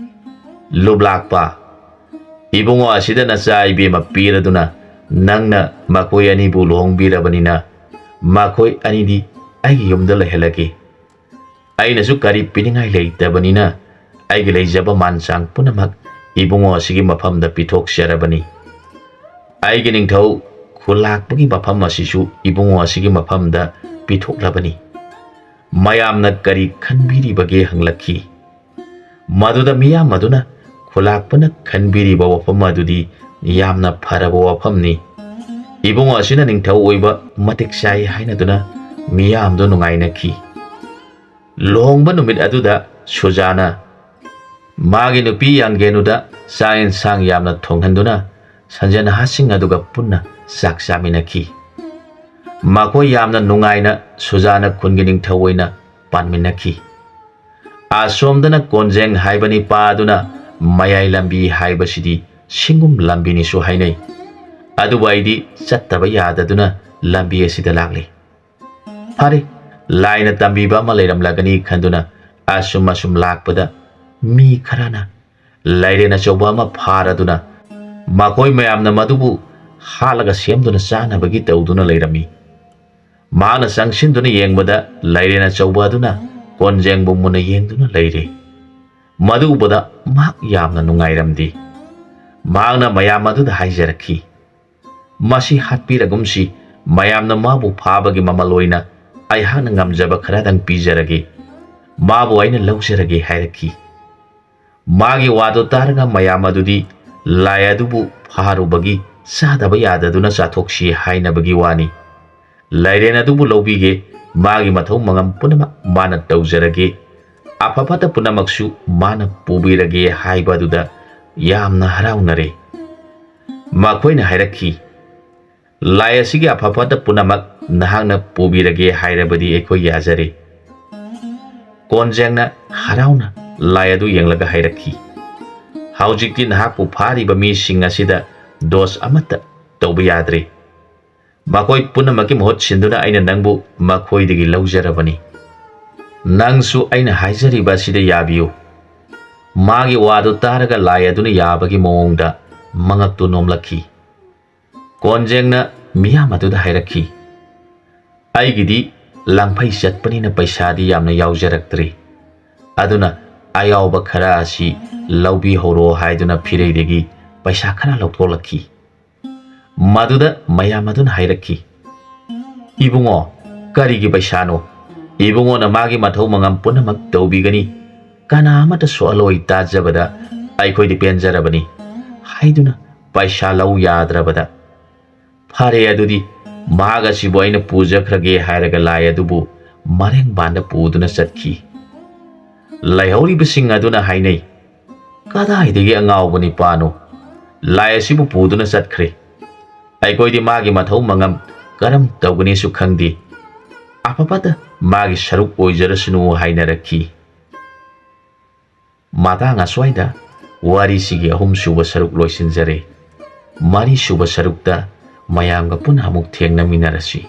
"ꯂꯨꯞꯂꯥꯛꯄ, ꯏꯕꯨꯡꯉꯣ ꯑꯁꯤꯗ ꯅꯆꯥ ꯏꯕꯦꯝꯃ ꯄꯤꯔꯗꯨꯅ ꯅꯪꯅ ꯃꯈꯣꯏ ꯑꯅꯤꯕꯨ ꯂꯨꯍꯣꯡꯕꯤꯔꯕꯅꯤꯅ ꯃꯈꯣꯏ ꯑꯅꯤꯗꯤ ꯑꯩꯒꯤ ꯌꯨꯝꯗ ꯂꯩꯍꯜꯂꯒꯦ꯫ ꯑꯩꯅꯁꯨ ꯀꯔꯤ ꯄꯤꯅꯤꯡꯉꯥꯏ ꯂꯩꯇꯕꯅꯤꯅ ꯑꯩꯒꯤ ꯂꯩꯖꯕ ꯃꯥꯟ ꯆꯥꯡ ꯄꯨꯝꯅꯃꯛ ꯏꯕꯨꯡꯉꯣ ꯑꯁꯤꯒꯤ ꯃꯐꯝꯗ ꯄꯤꯊꯣꯛꯆꯔꯕꯅꯤ꯫ ꯑꯩꯒꯤ ꯅꯤꯡꯊꯧ ꯈꯨꯂꯥꯛꯄꯒꯤ ꯃꯐꯝ ꯑꯁꯤꯁꯨ ꯏꯕꯨꯡꯉꯣ ꯑꯁꯤꯒꯤ ꯃꯐꯝꯗ ꯄꯤꯊꯣꯛꯂꯕꯅꯤ꯫ ꯃꯌꯥꯝꯅ ꯀꯔꯤ ꯈꯟꯕꯤꯔꯤꯕꯒꯦ?" ꯍꯪꯂꯛꯈꯤ꯫ ꯃꯗꯨꯗ ꯃꯤꯌꯥꯝ ꯑꯗꯨꯅ ꯈꯨꯂꯥꯛꯄꯅ ꯈꯟꯕꯤꯔꯤꯕ ꯋꯥꯐꯝ ꯑꯗꯨꯗꯤ ꯌꯥꯝꯅ ꯐꯔꯕ ꯋꯥꯐꯝꯅꯤ꯫ ꯏꯕꯨꯡꯉꯣ ꯑꯁꯤꯅ ꯅꯤꯡꯊꯧ ꯑꯣꯏꯕ ꯃꯇꯤꯛ ꯆꯥꯏ ꯍꯥꯏꯅꯗꯨꯅ ꯃꯤꯌꯥꯝꯗꯨ ꯅꯨꯡꯉꯥꯏꯅꯈꯤ꯫ ꯂꯨꯍꯣꯡꯕ ꯅꯨꯃꯤꯠ ꯑꯗꯨꯗ ꯁꯨꯖꯥꯅ ꯃꯥꯒꯤ ꯅꯨꯄꯤ ꯌꯥꯡꯒꯦꯟꯅꯨꯗ ꯆꯥꯛ ꯌꯦꯟꯁꯥꯡ ꯌꯥꯝꯅ ꯊꯣꯡꯍꯟꯗꯨꯅ ꯁꯟꯖꯦꯟꯍꯥꯁꯤꯡ ꯑꯗꯨꯒ ꯄꯨꯟꯅ ꯆꯥꯛ ꯆꯥꯃꯤꯟꯅꯈꯤ꯫ ꯃꯈꯣꯏ ꯌꯥꯝꯅ ꯅꯨꯡꯉꯥꯏꯅ ꯁꯨꯖꯥꯅ ꯈꯨꯟꯒꯤ ꯅꯤꯡꯊꯧ ꯑꯣꯏꯅ ꯄꯥꯟꯃꯤꯟꯅꯈꯤ꯫ ꯑꯁꯣꯝꯗꯅ ꯀꯣꯟꯖꯦꯡ ꯍꯥꯏꯕ ꯅꯤꯄꯥ ꯑꯗꯨꯅ ꯃꯌꯥꯏ ꯂꯝꯕꯤ ꯍꯥꯏꯕꯁꯤꯗꯤ ꯁꯤꯡꯒꯨꯝ ꯂꯝꯕꯤꯅꯤꯁꯨ ꯍꯥꯏꯅꯩ꯫ ꯑꯗꯨꯕꯨ ꯑꯩꯗꯤ ꯆꯠꯇꯕ ꯌꯥꯗꯗꯨꯅ ꯂꯝꯕꯤ ꯑꯁꯤꯗ ꯂꯥꯛꯂꯤ꯫ ꯐꯔꯦ, ꯂꯥꯏꯅ ꯇꯝꯕꯤꯕ ꯑꯃ ꯂꯩꯔꯝꯂꯒꯅꯤ ꯈꯟꯗꯨꯅ ꯑꯁꯨꯝ ꯑꯁꯨꯝ ꯂꯥꯛꯄꯗ ꯃꯤ ꯈꯔꯅ ꯂꯥꯏꯔꯦꯟ ꯑꯆꯧꯕ ꯑꯃ ꯐꯥꯔꯗꯨꯅ ꯃꯈꯣꯏ ꯃꯌꯥꯝꯅ ꯃꯗꯨꯕꯨ ꯍꯥꯠꯂꯒ ꯁꯦꯝꯗꯨꯅ ꯆꯥꯅꯕꯒꯤ ꯇꯧꯗꯨꯅ ꯂꯩꯔꯝꯃꯤ꯫ ꯃꯍꯥꯛꯅ ꯆꯪꯁꯤꯟꯗꯨꯅ ꯌꯦꯡꯕꯗ ꯂꯥꯏꯔꯦꯟ ꯑꯆꯧꯕ ꯑꯗꯨꯅ ꯀꯣꯟꯖꯦꯡꯕꯨ ꯃꯨꯟꯅ ꯌꯦꯡꯗꯨꯅ ꯂꯩꯔꯦ꯫ ꯃꯗꯨ ꯎꯕꯗ ꯃꯍꯥꯛ ꯌꯥꯝꯅ ꯅꯨꯡꯉꯥꯏꯔꯝꯗꯦ꯫ ꯃꯍꯥꯛꯅ ꯃꯌꯥꯝ ꯑꯗꯨꯗ ꯍꯥꯏꯖꯔꯛꯈꯤ, "ꯃꯁꯤ ꯍꯥꯠꯄꯤꯔꯒꯨꯝꯁꯤ, ꯃꯌꯥꯝꯅ ꯃꯥꯕꯨ ꯐꯥꯕꯒꯤ ꯃꯃꯜ ꯑꯣꯏꯅ ꯑꯩꯍꯥꯛꯅ ꯉꯝꯖꯕ ꯈꯔꯗꯪ ꯄꯤꯖꯔꯒꯦ꯫ ꯃꯥꯕꯨ ꯑꯩꯅ ꯂꯧꯖꯔꯒꯦ" ꯍꯥꯏꯔꯛꯈꯤ꯫ ꯃꯥꯒꯤ ꯋꯥꯗꯨ ꯇꯥꯔꯒ ꯃꯌꯥꯝ ꯑꯗꯨꯗꯤ ꯂꯥꯏ ꯑꯗꯨꯕꯨ ꯐꯥꯔꯨꯕꯒꯤ ꯆꯥꯗꯕ ꯌꯥꯗꯗꯨꯅ ꯆꯥꯊꯣꯛꯁꯤ ꯍꯥꯏꯅꯕꯒꯤ ꯋꯥꯅꯤ꯫ ꯂꯥꯏꯔꯦꯟ ꯑꯗꯨꯕꯨ ꯂꯧꯕꯤꯒꯦ, ꯃꯥꯒꯤ ꯃꯊꯧ ꯃꯉꯝ ꯄꯨꯝꯅꯃꯛ ꯃꯥꯅ ꯇꯧꯖꯔꯒꯦ, ꯑꯐ ꯐꯠꯇ ꯄꯨꯝꯅꯃꯛꯁꯨ ꯃꯥꯅ ꯄꯨꯕꯤꯔꯒꯦ ꯍꯥꯏꯕ ꯑꯗꯨꯗ ꯌꯥꯝꯅ ꯍꯔꯥꯎꯅꯔꯦ꯫ ꯃꯈꯣꯏꯅ ꯍꯥꯏꯔꯛꯈꯤ, "ꯂꯥꯏ ꯑꯁꯤꯒꯤ ꯑꯐ ꯐꯠꯇ ꯄꯨꯝꯅꯃꯛ ꯅꯍꯥꯛꯅ ꯄꯨꯕꯤꯔꯒꯦ ꯍꯥꯏꯔꯕꯗꯤ ꯑꯩꯈꯣꯏ ꯌꯥꯖꯔꯦ"꯫ ꯀꯣꯟꯖꯦꯡꯅ ꯍꯔꯥꯎꯅ ꯂꯥꯏ ꯑꯗꯨ ꯌꯦꯡꯂꯒ ꯍꯥꯏꯔꯛꯈꯤ, "ꯍꯧꯖꯤꯛꯇꯤ ꯅꯍꯥꯛꯄꯨ ꯐꯥꯔꯤꯕ ꯃꯤꯁꯤꯡ ꯑꯁꯤꯗ ꯗꯣꯁ ꯑꯃꯠꯇ ꯇꯧꯕ ꯌꯥꯗ꯭ꯔꯦ꯫ ꯃꯈꯣꯏ ꯄꯨꯝꯅꯃꯛꯀꯤ ꯃꯍꯨꯠ ꯁꯤꯟꯗꯨꯅ ꯑꯩꯅ ꯅꯪꯕꯨ ꯃꯈꯣꯏꯗꯒꯤ ꯂꯧꯖꯔꯕꯅꯤ꯫ ꯅꯪꯁꯨ ꯑꯩꯅ ꯍꯥꯏꯖꯔꯤꯕ ꯑꯁꯤꯗ ꯌꯥꯕꯤꯌꯨ"꯫ ꯃꯥꯒꯤ ꯋꯥꯗꯨ ꯇꯥꯔꯒ ꯂꯥꯏ ꯑꯗꯨꯅ ꯌꯥꯕꯒꯤ ꯃꯑꯣꯡꯗ ꯃꯉꯛꯇꯨ ꯅꯣꯝꯂꯛꯈꯤ꯫ ꯀꯣꯟꯖꯦꯡꯅ ꯃꯤꯌꯥꯝ ꯑꯗꯨꯗ ꯍꯥꯏꯔꯛꯈꯤ, "ꯑꯩꯒꯤꯗꯤ ꯂꯥꯡꯐꯩ ꯆꯠꯄꯅꯤꯅ ꯄꯩꯁꯥꯗꯤ ꯌꯥꯝꯅ ꯌꯥꯎꯖꯔꯛꯇ꯭ꯔꯤ, ꯑꯗꯨꯅ ꯑꯌꯥꯎꯕ ꯈꯔ ꯑꯁꯤ ꯂꯧꯕꯤꯍꯧꯔꯣ" ꯍꯥꯏꯗꯨꯅ ꯐꯤꯔꯩꯗꯒꯤ ꯄꯩꯁꯥ ꯈꯔ ꯂꯧꯊꯣꯛꯂꯛꯈꯤ꯫ ꯃꯗꯨꯗ ꯃꯌꯥꯝ ꯑꯗꯨꯅ ꯍꯥꯏꯔꯛꯈꯤ, "ꯏꯕꯨꯡꯉꯣ, ꯀꯔꯤꯒꯤ ꯄꯩꯁꯥꯅꯣ? ꯏꯕꯨꯡꯉꯣꯅ ꯃꯥꯒꯤ ꯃꯊꯧ ꯃꯉꯝ ꯄꯨꯝꯅꯃꯛ ꯇꯧꯕꯤꯒꯅꯤ, ꯀꯅꯥ ꯑꯃꯠꯇ ꯁꯣꯛꯍꯜꯂꯣꯏ, ꯇꯥꯖꯕꯗ ꯑꯩꯈꯣꯏꯗꯤ ꯄꯦꯟꯖꯔꯕꯅꯤ" ꯍꯥꯏꯗꯨꯅ ꯄꯩꯁꯥ ꯂꯧ ꯌꯥꯗ꯭ꯔꯕꯗ, "ꯐꯔꯦ, ꯑꯗꯨꯗꯤ ꯃꯍꯥꯛ ꯑꯁꯤꯕꯨ ꯑꯩꯅ ꯄꯨꯖꯈ꯭ꯔꯒꯦ" ꯍꯥꯏꯔꯒ ꯂꯥꯏ ꯑꯗꯨꯕꯨ ꯃꯔꯦꯡꯕꯥꯟꯗ ꯄꯨꯗꯨꯅ ꯆꯠꯈꯤ꯫ ꯂꯩꯍꯧꯔꯤꯕꯁꯤꯡ ꯑꯗꯨꯅ ꯍꯥꯏꯅꯩ, "ꯀꯗꯥꯏꯗꯒꯤ ꯑꯉꯥꯎꯕ ꯅꯤꯄꯥꯅꯣ? ꯂꯥꯏ ꯑꯁꯤꯕꯨ ꯄꯨꯗꯨꯅ ꯆꯠꯈ꯭ꯔꯦ꯫ ꯑꯩꯈꯣꯏꯗꯤ ꯃꯥꯒꯤ ꯃꯊꯧ ꯃꯉꯝ ꯀꯔꯝ ꯇꯧꯒꯅꯤꯁꯨ ꯈꯪꯗꯦ꯫ ꯑꯐ ꯐꯠꯇ ꯃꯥꯒꯤ ꯁꯔꯨꯛ ꯑꯣꯏꯖꯔꯁꯅꯨ" ꯍꯥꯏꯅꯔꯛꯈꯤ꯫ ꯃꯇꯥꯡ ꯑꯁ꯭ꯋꯥꯏꯗ ꯋꯥꯔꯤꯁꯤꯒꯤ ꯑꯍꯨꯝꯁꯨꯕ ꯁꯔꯨꯛ ꯂꯣꯏꯁꯤꯟꯖꯔꯦ꯫ ꯃꯔꯤꯁꯨꯕ ꯁꯔꯨꯛꯇ ꯃꯌꯥꯝꯒ ꯄꯨꯟꯅ ꯑꯃꯨꯛ ꯊꯦꯡꯅꯃꯤꯟꯅꯔꯁꯤ꯫